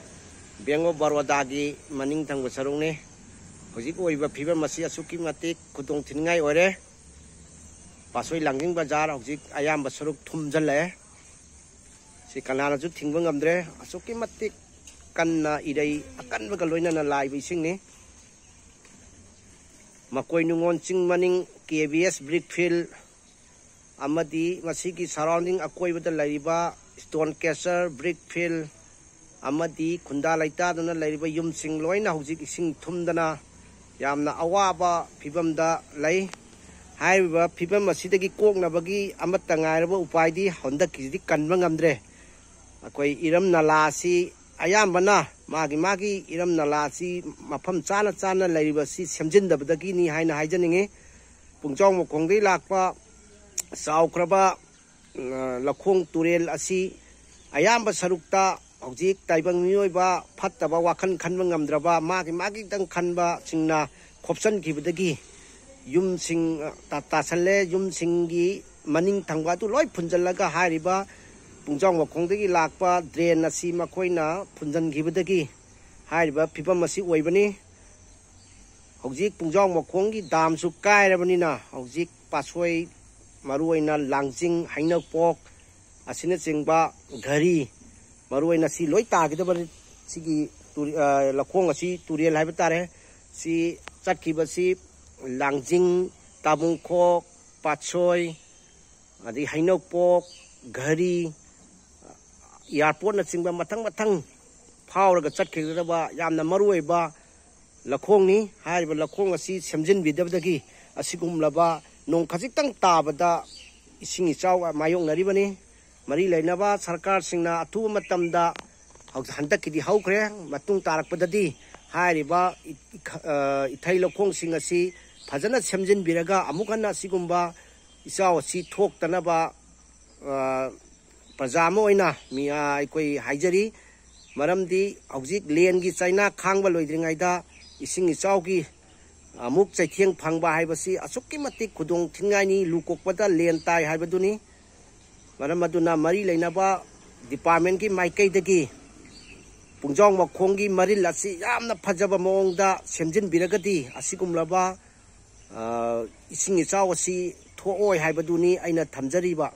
Bank of Barodaꯒꯤ ꯃꯅꯤꯡ ꯊꯪꯕ ꯁꯔꯨꯛꯅꯤ꯫ ꯍꯧꯖꯤꯛ ꯑꯣꯏꯔꯤꯕ ꯐꯤꯕꯝ ꯑꯁꯤ ꯑꯁꯨꯛꯀꯤ ꯃꯇꯤꯛ ꯈꯨꯗꯣꯡ ꯊꯤꯅꯤꯡꯉꯥꯏ ꯑꯣꯏꯔꯦ꯫ ꯄꯥꯠꯁꯣꯏ ꯂꯥꯡꯖꯤꯡ ꯕꯖꯥꯔ ꯍꯧꯖꯤꯛ ꯑꯌꯥꯝꯕ ꯁꯔꯨꯛ ꯊꯨꯝꯖꯤꯜꯂꯛꯑꯦ꯫ ꯁꯤ ꯀꯅꯥꯅꯁꯨ ꯊꯤꯡꯕ ꯉꯝꯗ꯭ꯔꯦ꯫ ꯑꯁꯨꯛꯀꯤ ꯃꯇꯤꯛ ꯀꯟꯅ ꯏꯔꯩ ꯑꯀꯟꯕꯒ ꯂꯣꯏꯅꯅ ꯂꯥꯛꯏꯕ ꯏꯁꯤꯡꯅꯤ꯫ ꯃꯀꯣꯏ ꯅꯨꯡꯉꯣꯟ ꯆꯤꯡ ꯃꯅꯤꯡ ꯀꯦ ꯕꯤ ꯑꯦꯁ brick field ꯑꯃꯗꯤ ꯃꯁꯤꯒꯤ surrounding ꯑꯀꯣꯏꯕꯗ ꯂꯩꯔꯤꯕ stone crusher, brick field ꯑꯃꯗꯤ ꯈꯨꯟꯗꯥ ꯂꯩꯇꯥꯗꯨꯅ ꯂꯩꯔꯤꯕ ꯌꯨꯝꯁꯤꯡ ꯂꯣꯏꯅ ꯍꯧꯖꯤꯛ ꯏꯁꯤꯡ ꯊꯨꯝꯗꯅ ꯌꯥꯝꯅ ꯑꯋꯥꯕ ꯐꯤꯕꯝꯗ ꯂꯩ꯫ ꯍꯥꯏꯔꯤꯕ ꯐꯤꯕꯝ ꯑꯁꯤꯗꯒꯤ ꯀꯣꯛꯅꯕꯒꯤ ꯑꯃꯠꯇ ꯉꯥꯏꯔꯕ ꯎꯄꯥꯏꯗꯤ ꯍꯟꯗꯛꯀꯤꯁꯤꯗꯤ ꯀꯟꯕ ꯉꯝꯗ꯭ꯔꯦ꯫ ꯑꯩꯈꯣꯏ ꯏꯔꯝ ꯅꯂꯥ ꯑꯁꯤ ꯑꯌꯥꯝꯕꯅ ꯃꯥꯒꯤ ꯃꯥꯒꯤ ꯏꯔꯝ ꯅꯂꯥ ꯑꯁꯤ ꯃꯐꯝ ꯆꯥꯅ ꯆꯥꯅ ꯂꯩꯔꯤꯕ ꯑꯁꯤ ꯁꯦꯝꯖꯤꯟꯗꯕꯗꯒꯤꯅꯤ ꯍꯥꯏꯅ ꯍꯥꯏꯖꯅꯤꯡꯉꯤ꯫ ꯄꯨꯡꯖꯥꯎ ꯃꯈꯣꯡꯗꯒꯤ ꯂꯥꯛꯄ ꯆꯥꯎꯈ꯭ꯔꯕ, ꯑ, ꯂꯧꯈꯣꯡ ꯇꯨꯔꯦꯜ ꯑꯁꯤ ꯑꯌꯥꯝꯕ ꯁꯔꯨꯛꯇ ꯍꯧꯖꯤꯛ ꯇꯥꯏꯕꯪ ꯃꯤꯑꯣꯏꯕ ꯐꯠꯇꯕ ꯋꯥꯈꯜ ꯈꯟꯕ ꯉꯝꯗ꯭ꯔꯕ ꯃꯥꯒꯤ ꯃꯥꯒꯤꯗꯪ ꯈꯟꯕꯁꯤꯡꯅ ꯈꯣꯞꯆꯟꯈꯤꯕꯗꯒꯤ ꯌꯨꯝꯁꯤꯡ, ꯑ, ꯇꯥ-, ꯇꯥꯁꯜꯂꯦ꯫ ꯌꯨꯝꯁꯤꯡꯒꯤ ꯃꯅꯤꯡ ꯊꯪꯕ ꯑꯗꯨ ꯂꯣꯏ ꯐꯨꯟꯖꯜꯂꯒ ꯍꯥꯏꯔꯤꯕ ꯄꯨꯡꯖꯥꯎ ꯃꯈꯣꯡꯗꯒꯤ ꯂꯥꯛꯄ ꯗ꯭ꯔꯦꯟ ꯑꯁꯤ ꯃꯈꯣꯏꯅ ꯐꯨꯟꯖꯤꯟꯈꯤꯕꯗꯒꯤ ꯍꯥꯏꯔꯤꯕ ꯐꯤꯕꯝ ꯑꯁꯤ ꯑꯣꯏꯕꯅꯤ꯫ ꯍꯧꯖꯤꯛ ꯄꯨꯡꯖꯥꯎ ꯃꯈꯣꯡꯒꯤ ꯗꯥꯝꯁꯨ ꯀꯥꯏꯔꯕꯅꯤꯅ ꯍꯧꯖꯤꯛ ꯄꯥꯠꯁꯣꯏ, ꯃꯔꯨꯑꯣꯏꯅ ꯂꯥꯡꯖꯤꯡ, ꯍꯩꯅꯧꯄꯣꯛ ꯑꯁꯤꯅꯆꯤꯡꯕ, ꯘꯔꯤ, ꯃꯔꯨꯑꯣꯏꯅ ꯁꯤ ꯂꯣꯏ ꯇꯥꯈꯤꯗꯕ꯫ ꯁꯤꯒꯤ ꯇꯨꯔꯦ-, ꯑ, ꯂꯧꯈꯣꯡ ꯑꯁꯤ ꯇꯨꯔꯦꯜ ꯍꯥꯏꯕ ꯇꯥꯔꯦ꯫ ꯁꯤ ꯆꯠꯈꯤꯕꯁꯤ ꯂꯥꯡꯖꯤꯡ, ꯇꯥꯕꯨꯡꯈꯣꯛ, ꯄꯥꯠꯁꯣꯏ, ꯑꯗꯩ ꯍꯩꯅꯧꯄꯣꯛ, ꯘꯔꯤ, ꯑꯦꯌꯥꯔꯄꯣꯔꯠꯅꯆꯤꯡꯕ ꯃꯊꯪ ꯃꯊꯪ ꯐꯥꯎꯔꯒ ꯆꯠꯈꯤꯒꯗꯕ ꯌꯥꯝꯅ ꯃꯔꯨꯑꯣꯏꯕ ꯂꯧꯈꯣꯡꯅꯤ꯫ ꯍꯥꯏꯔꯤꯕ ꯂꯧꯈꯣꯡ ꯑꯁꯤ ꯁꯦꯝꯖꯤꯟꯕꯤꯗꯕꯗꯒꯤ ꯑꯁꯤꯒꯨꯝꯂꯕ ꯅꯣꯡ ꯈꯖꯤꯛꯇꯪ ꯇꯥꯕꯗ ꯏꯁꯤꯡ ꯏꯆꯥꯎ ꯃꯥꯌꯣꯛꯅꯔꯤꯕꯅꯤ꯫ ꯃꯔꯤ ꯂꯩꯅꯕ ꯁꯔꯀꯥꯔꯁꯤꯡꯅ ꯑꯊꯨꯕ ꯃꯇꯝꯗ, ꯍꯧꯖꯤꯛ ꯍꯟꯗꯛꯀꯤꯗꯤ ꯍꯧꯈ꯭ꯔꯦ, ꯃꯇꯨꯡ ꯇꯥꯔꯛꯄꯗꯗꯤ ꯍꯥꯏꯔꯤꯕ ꯏ-, ꯏꯈ-, ꯑ, ꯏꯊꯩ ꯂꯧꯈꯣꯡꯁꯤꯡ ꯑꯁꯤ ꯐꯖꯅ ꯁꯦꯝꯖꯤꯟꯕꯤꯔꯒ ꯑꯃꯨꯛ ꯍꯟꯅ ꯑꯁꯤꯒꯨꯝꯕ ꯏꯆꯥꯎ ꯑꯁꯤ ꯊꯣꯛꯇꯅꯕ, ꯑ, ꯄ꯭ꯔꯖꯥ ꯑꯃ ꯑꯣꯏꯅ ꯃꯤ, ꯑ, ꯑꯩꯈꯣꯏ ꯍꯥꯏꯖꯔꯤ꯫ ꯃꯔꯝꯗꯤ ꯍꯧꯖꯤꯛ ꯂꯦꯟꯒꯤ ꯆꯩꯅꯥ ꯈꯥꯡꯕ ꯂꯣꯏꯗ꯭ꯔꯤꯉꯩꯗ ꯏꯁꯤꯡ ꯏꯆꯥꯎꯒꯤ ꯑꯃꯨꯛ ꯆꯩꯊꯦꯡ ꯐꯪꯕ ꯍꯥꯏꯕꯁꯤ ꯑꯁꯨꯛꯀꯤ ꯃꯇꯤꯛ ꯈꯨꯗꯣꯡ ꯊꯤꯅꯤꯡꯉꯥꯏꯅꯤ꯫ ꯂꯨ ꯀꯣꯛꯄꯗ ꯂꯦꯟ ꯇꯥꯏ ꯍꯥꯏꯕꯗꯨꯅꯤ꯫ ꯃꯔꯝ ꯑꯗꯨꯅ ꯃꯔꯤ ꯂꯩꯅꯕ ꯗꯤꯄꯥꯔꯠꯃꯦꯟꯒꯤ ꯃꯥꯏꯀꯩꯗꯒꯤ ꯄꯨꯡꯖꯥꯎ ꯃꯈꯣꯡꯒꯤ ꯃꯔꯤꯜ ꯑꯁꯤ ꯌꯥꯝꯅ ꯐꯖꯕ ꯃꯑꯣꯡꯗ ꯁꯦꯝꯖꯤꯟꯕꯤꯔꯒꯗꯤ ꯑꯁꯤꯒꯨꯝꯂꯕ, ꯑ, ꯏꯁꯤꯡ ꯏꯆꯥꯎ ꯑꯁꯤ ꯊꯣꯛꯑꯣꯏ ꯍꯥꯏꯕꯗꯨꯅꯤ ꯑꯩꯅ ꯊꯝꯖꯔꯤꯕ꯫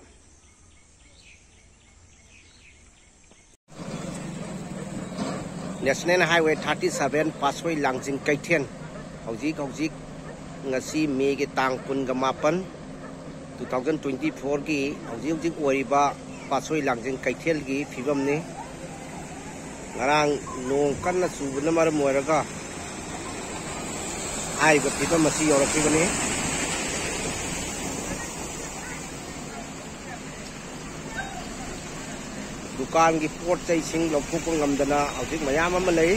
National Highway thirty seven, ꯄꯥꯠꯁꯣꯏ ꯂꯥꯡꯖꯤꯡ ꯀꯩꯊꯦꯜ꯫ ꯍꯧꯖꯤꯛ ꯍꯧꯖꯤꯛ ꯉꯁꯤ ꯃꯦꯒꯤ ꯇꯥꯡ ꯀꯨꯟꯒ ꯃꯥꯄꯟ, two thousand twenty fourꯒꯤ ꯍꯧꯖꯤꯛ ꯍꯧꯖꯤꯛ ꯑꯣꯏꯔꯤꯕ ꯄꯥꯠꯁꯣꯏ ꯂꯥꯡꯖꯤꯡ ꯀꯩꯊꯦꯜꯒꯤ ꯐꯤꯕꯝꯅꯤ꯫ ꯉꯔꯥꯡ ꯅꯣꯡ ꯀꯟꯅ ꯆꯨꯕꯅ ꯃꯔꯝ ꯑꯣꯏꯔꯒ ꯍꯥꯏꯔꯤꯕ ꯐꯤꯕꯝ ꯑꯁꯤ ꯌꯧꯔꯛꯈꯤꯕꯅꯤ꯫ ꯗꯨꯀꯥꯟꯒꯤ ꯄꯣꯠ ꯆꯩꯁꯤꯡ ꯂꯧꯊꯣꯛꯄ ꯉꯝꯗꯅ ꯍꯧꯖꯤꯛ ꯃꯌꯥꯝ ꯑꯃ ꯂꯩ꯫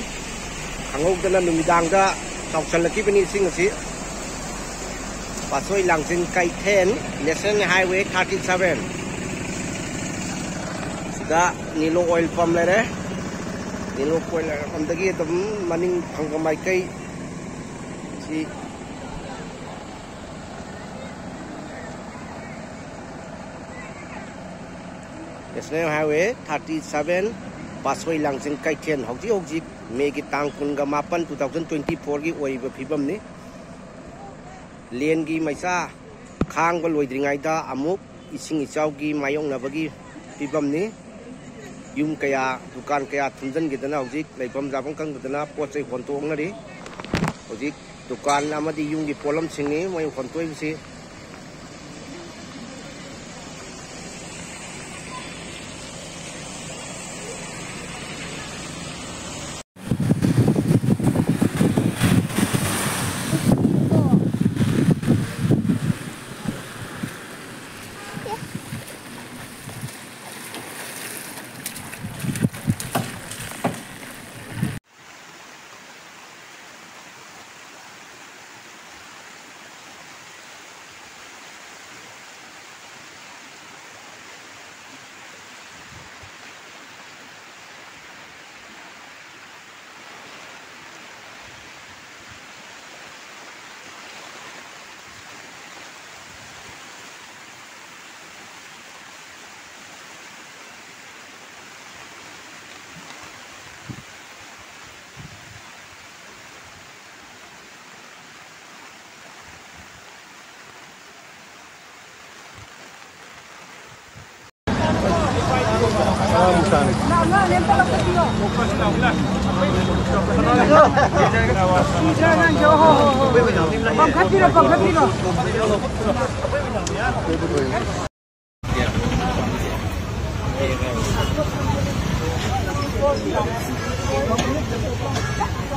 ꯈꯪꯍꯧꯗꯅ ꯅꯨꯃꯤꯗꯥꯡꯗ ꯆꯥꯎꯁꯜꯂꯛꯈꯤꯕꯅꯤ ꯏꯁꯤꯡ ꯑꯁꯤ꯫ ꯄꯥꯠꯁꯣꯏ ꯂꯥꯡꯖꯤꯡ ꯀꯩꯊꯦꯜ, National Highway thirty seven꯫ ꯁꯤꯗ ꯅꯤꯂꯣ ꯑꯣꯏꯜ ꯄꯝ ꯂꯩꯔꯦ꯫ ꯅꯤꯂꯣ ꯑꯣꯏꯜ ꯄꯝꯗꯒꯤ ꯑꯗꯨꯝ ꯃꯅꯤꯡ ꯊꯪꯕ ꯃꯥꯏꯀꯩ ꯁꯤ National Highway thirty seven, ꯄꯥꯠꯁꯣꯏ ꯂꯥꯡꯖꯤꯡ ꯀꯩꯊꯦꯜ, ꯍꯧꯖꯤꯛ ꯍꯧꯖꯤꯛ ꯃꯦꯒꯤ ꯇꯥꯡ ꯀꯨꯟꯒ ꯃꯥꯄꯟ, two thousand twenty four ꯒꯤ ꯑꯣꯏꯔꯤꯕ ꯐꯤꯕꯝꯅꯤ꯫ ꯂꯦꯟꯒꯤ ꯃꯩꯁꯥ ꯈꯥꯡꯕ ꯂꯣꯏꯗ꯭ꯔꯤꯉꯩꯗ ꯑꯃꯨꯛ ꯏꯁꯤꯡ ꯏꯆꯥꯎꯒꯤ ꯃꯥꯌꯣꯛꯅꯕꯒꯤ ꯐꯤꯕꯝꯅꯤ꯫ ꯌꯨꯝ ꯀꯌꯥ, ꯗꯨꯀꯥꯟ ꯀꯌꯥ ꯊꯨꯝꯖꯤꯟꯈꯤꯗꯅ ꯍꯧꯖꯤꯛ ꯂꯩꯐꯝ ꯆꯥꯐꯝ ꯈꯪꯗꯗꯅ ꯄꯣꯠ ꯆꯩ ꯍꯣꯟꯇꯣꯛꯅꯔꯤ꯫ ꯍꯧꯖꯤꯛ ꯗꯨꯀꯥꯟ ꯑꯃꯗꯤ ꯌꯨꯝꯒꯤ ꯄꯣꯠꯂꯝꯁꯤꯡꯅꯤ ꯃꯣꯏ ꯍꯣꯟꯇꯣꯛꯏꯕꯁꯤ꯫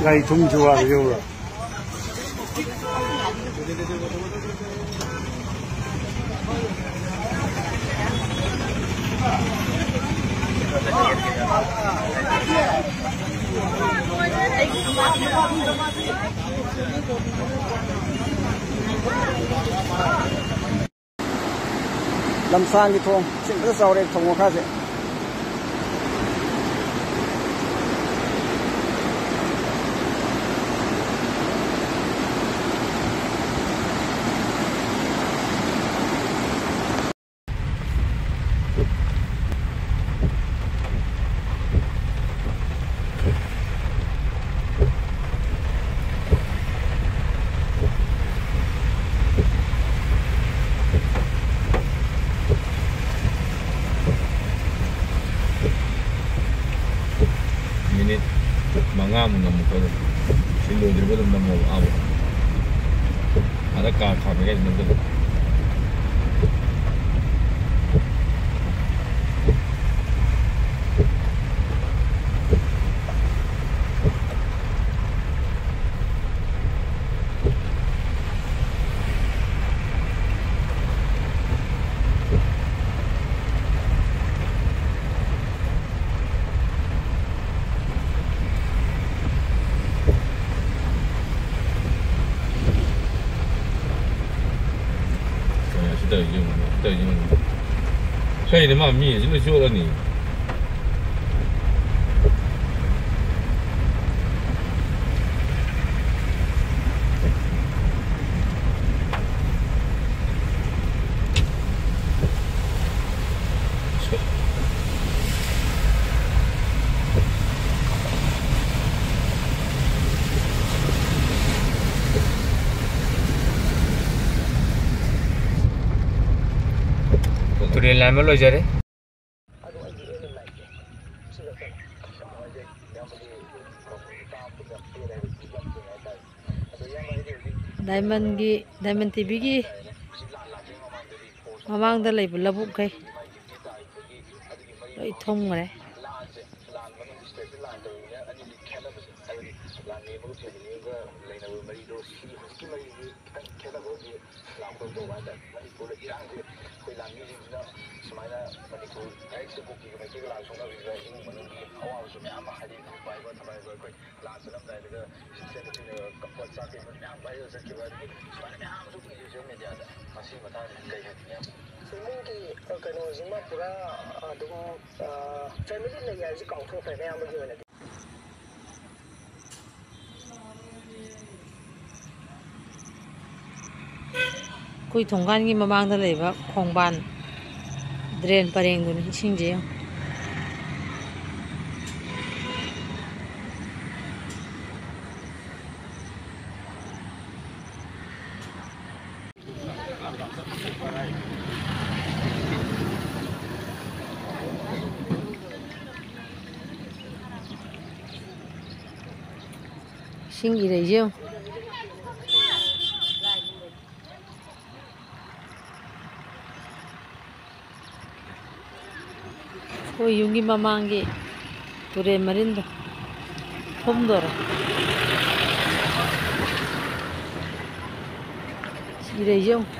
ꯒꯥꯔꯤ ꯊꯨꯝꯁꯨ ꯋꯥꯕ ꯌꯧꯔ꯫ ꯂꯝꯁꯥꯡꯒꯤ ꯊꯣꯡ, ꯏꯁꯤꯡ ꯐꯖ ꯆꯥꯎꯔꯦ ꯊꯣꯡ ꯃꯈꯥꯁꯦ꯫ ꯃꯉꯥꯃꯨꯛ ꯅꯝꯃꯨ ꯈꯜꯂꯦ꯫ ꯁꯤ ꯂꯣꯏꯗ꯭ꯔꯤꯕ ꯑꯗꯨꯝ ꯅꯝꯃꯣꯕ, ꯑꯥꯕꯨ꯫ ꯑꯥꯗ ꯀꯥꯔ ꯈꯥꯝꯃꯤꯉꯩꯗ ꯅꯝꯖꯜꯂꯨ꯫ ꯁꯤ ꯇꯧꯔꯤꯁꯤ ꯌꯦꯡꯉꯨ, ꯁꯤ ꯇꯧꯔꯤꯁꯤ ꯌꯦꯡꯉꯨ꯫ ꯀꯩꯅꯣ ꯃꯥ ꯃꯤ ꯑꯁꯤ ꯂꯣꯏ ꯆꯣꯠꯂꯅꯤ꯫ ꯇꯨꯔꯦꯜ ꯂꯥꯟꯕ ꯂꯣꯏꯖꯔꯦ꯫ ꯗꯥꯏꯃꯟꯒꯤ, ꯗꯥꯏꯃꯟ ꯇꯤꯚꯤꯒꯤ ꯃꯃꯥꯡꯗ ꯂꯩꯕ ꯂꯧꯕꯨꯛꯈꯩ ꯂꯣꯏ ꯊꯨꯝꯈ꯭ꯔꯦ꯫ ꯏꯃꯨꯡꯒꯤ, ꯑ, ꯀꯩꯅꯣꯁꯤꯃ ꯄꯨꯔꯥ, ꯑ, ꯑꯗꯨꯝ, ꯑ, ꯐꯦꯃꯤꯂꯤ ꯂꯩ ꯍꯥꯏꯕꯁꯤ ꯀꯥꯎꯊꯣꯛꯈ꯭ꯔꯦ ꯑꯌꯥꯝꯕꯒꯤ ꯑꯣꯏꯅꯗꯤ꯫ ꯑꯩꯈꯣꯏ ꯊꯣꯡꯒꯥꯟꯒꯤ ꯃꯃꯥꯡꯗ ꯂꯩꯕ ꯈꯣꯡꯕꯥꯟ ꯗ꯭ꯔꯦꯟ ꯄꯔꯦꯡꯗꯨꯅꯤ ꯏꯁꯤꯡꯁꯦ ꯌꯦꯡꯉꯨ꯫ ꯏꯁꯤꯡ ꯏꯔꯩꯁꯦ ꯌꯦꯡꯉꯨ꯫ ꯑꯩꯈꯣꯏ ꯌꯨꯝꯒꯤ ꯃꯃꯥꯡꯒꯤ ꯇꯨꯔꯦꯟ ꯃꯔꯤꯟꯗꯣ ꯊꯨꯝꯗꯣꯔꯦ꯫ ꯏꯔꯩꯁꯦ ꯌꯦꯡꯉꯨ꯫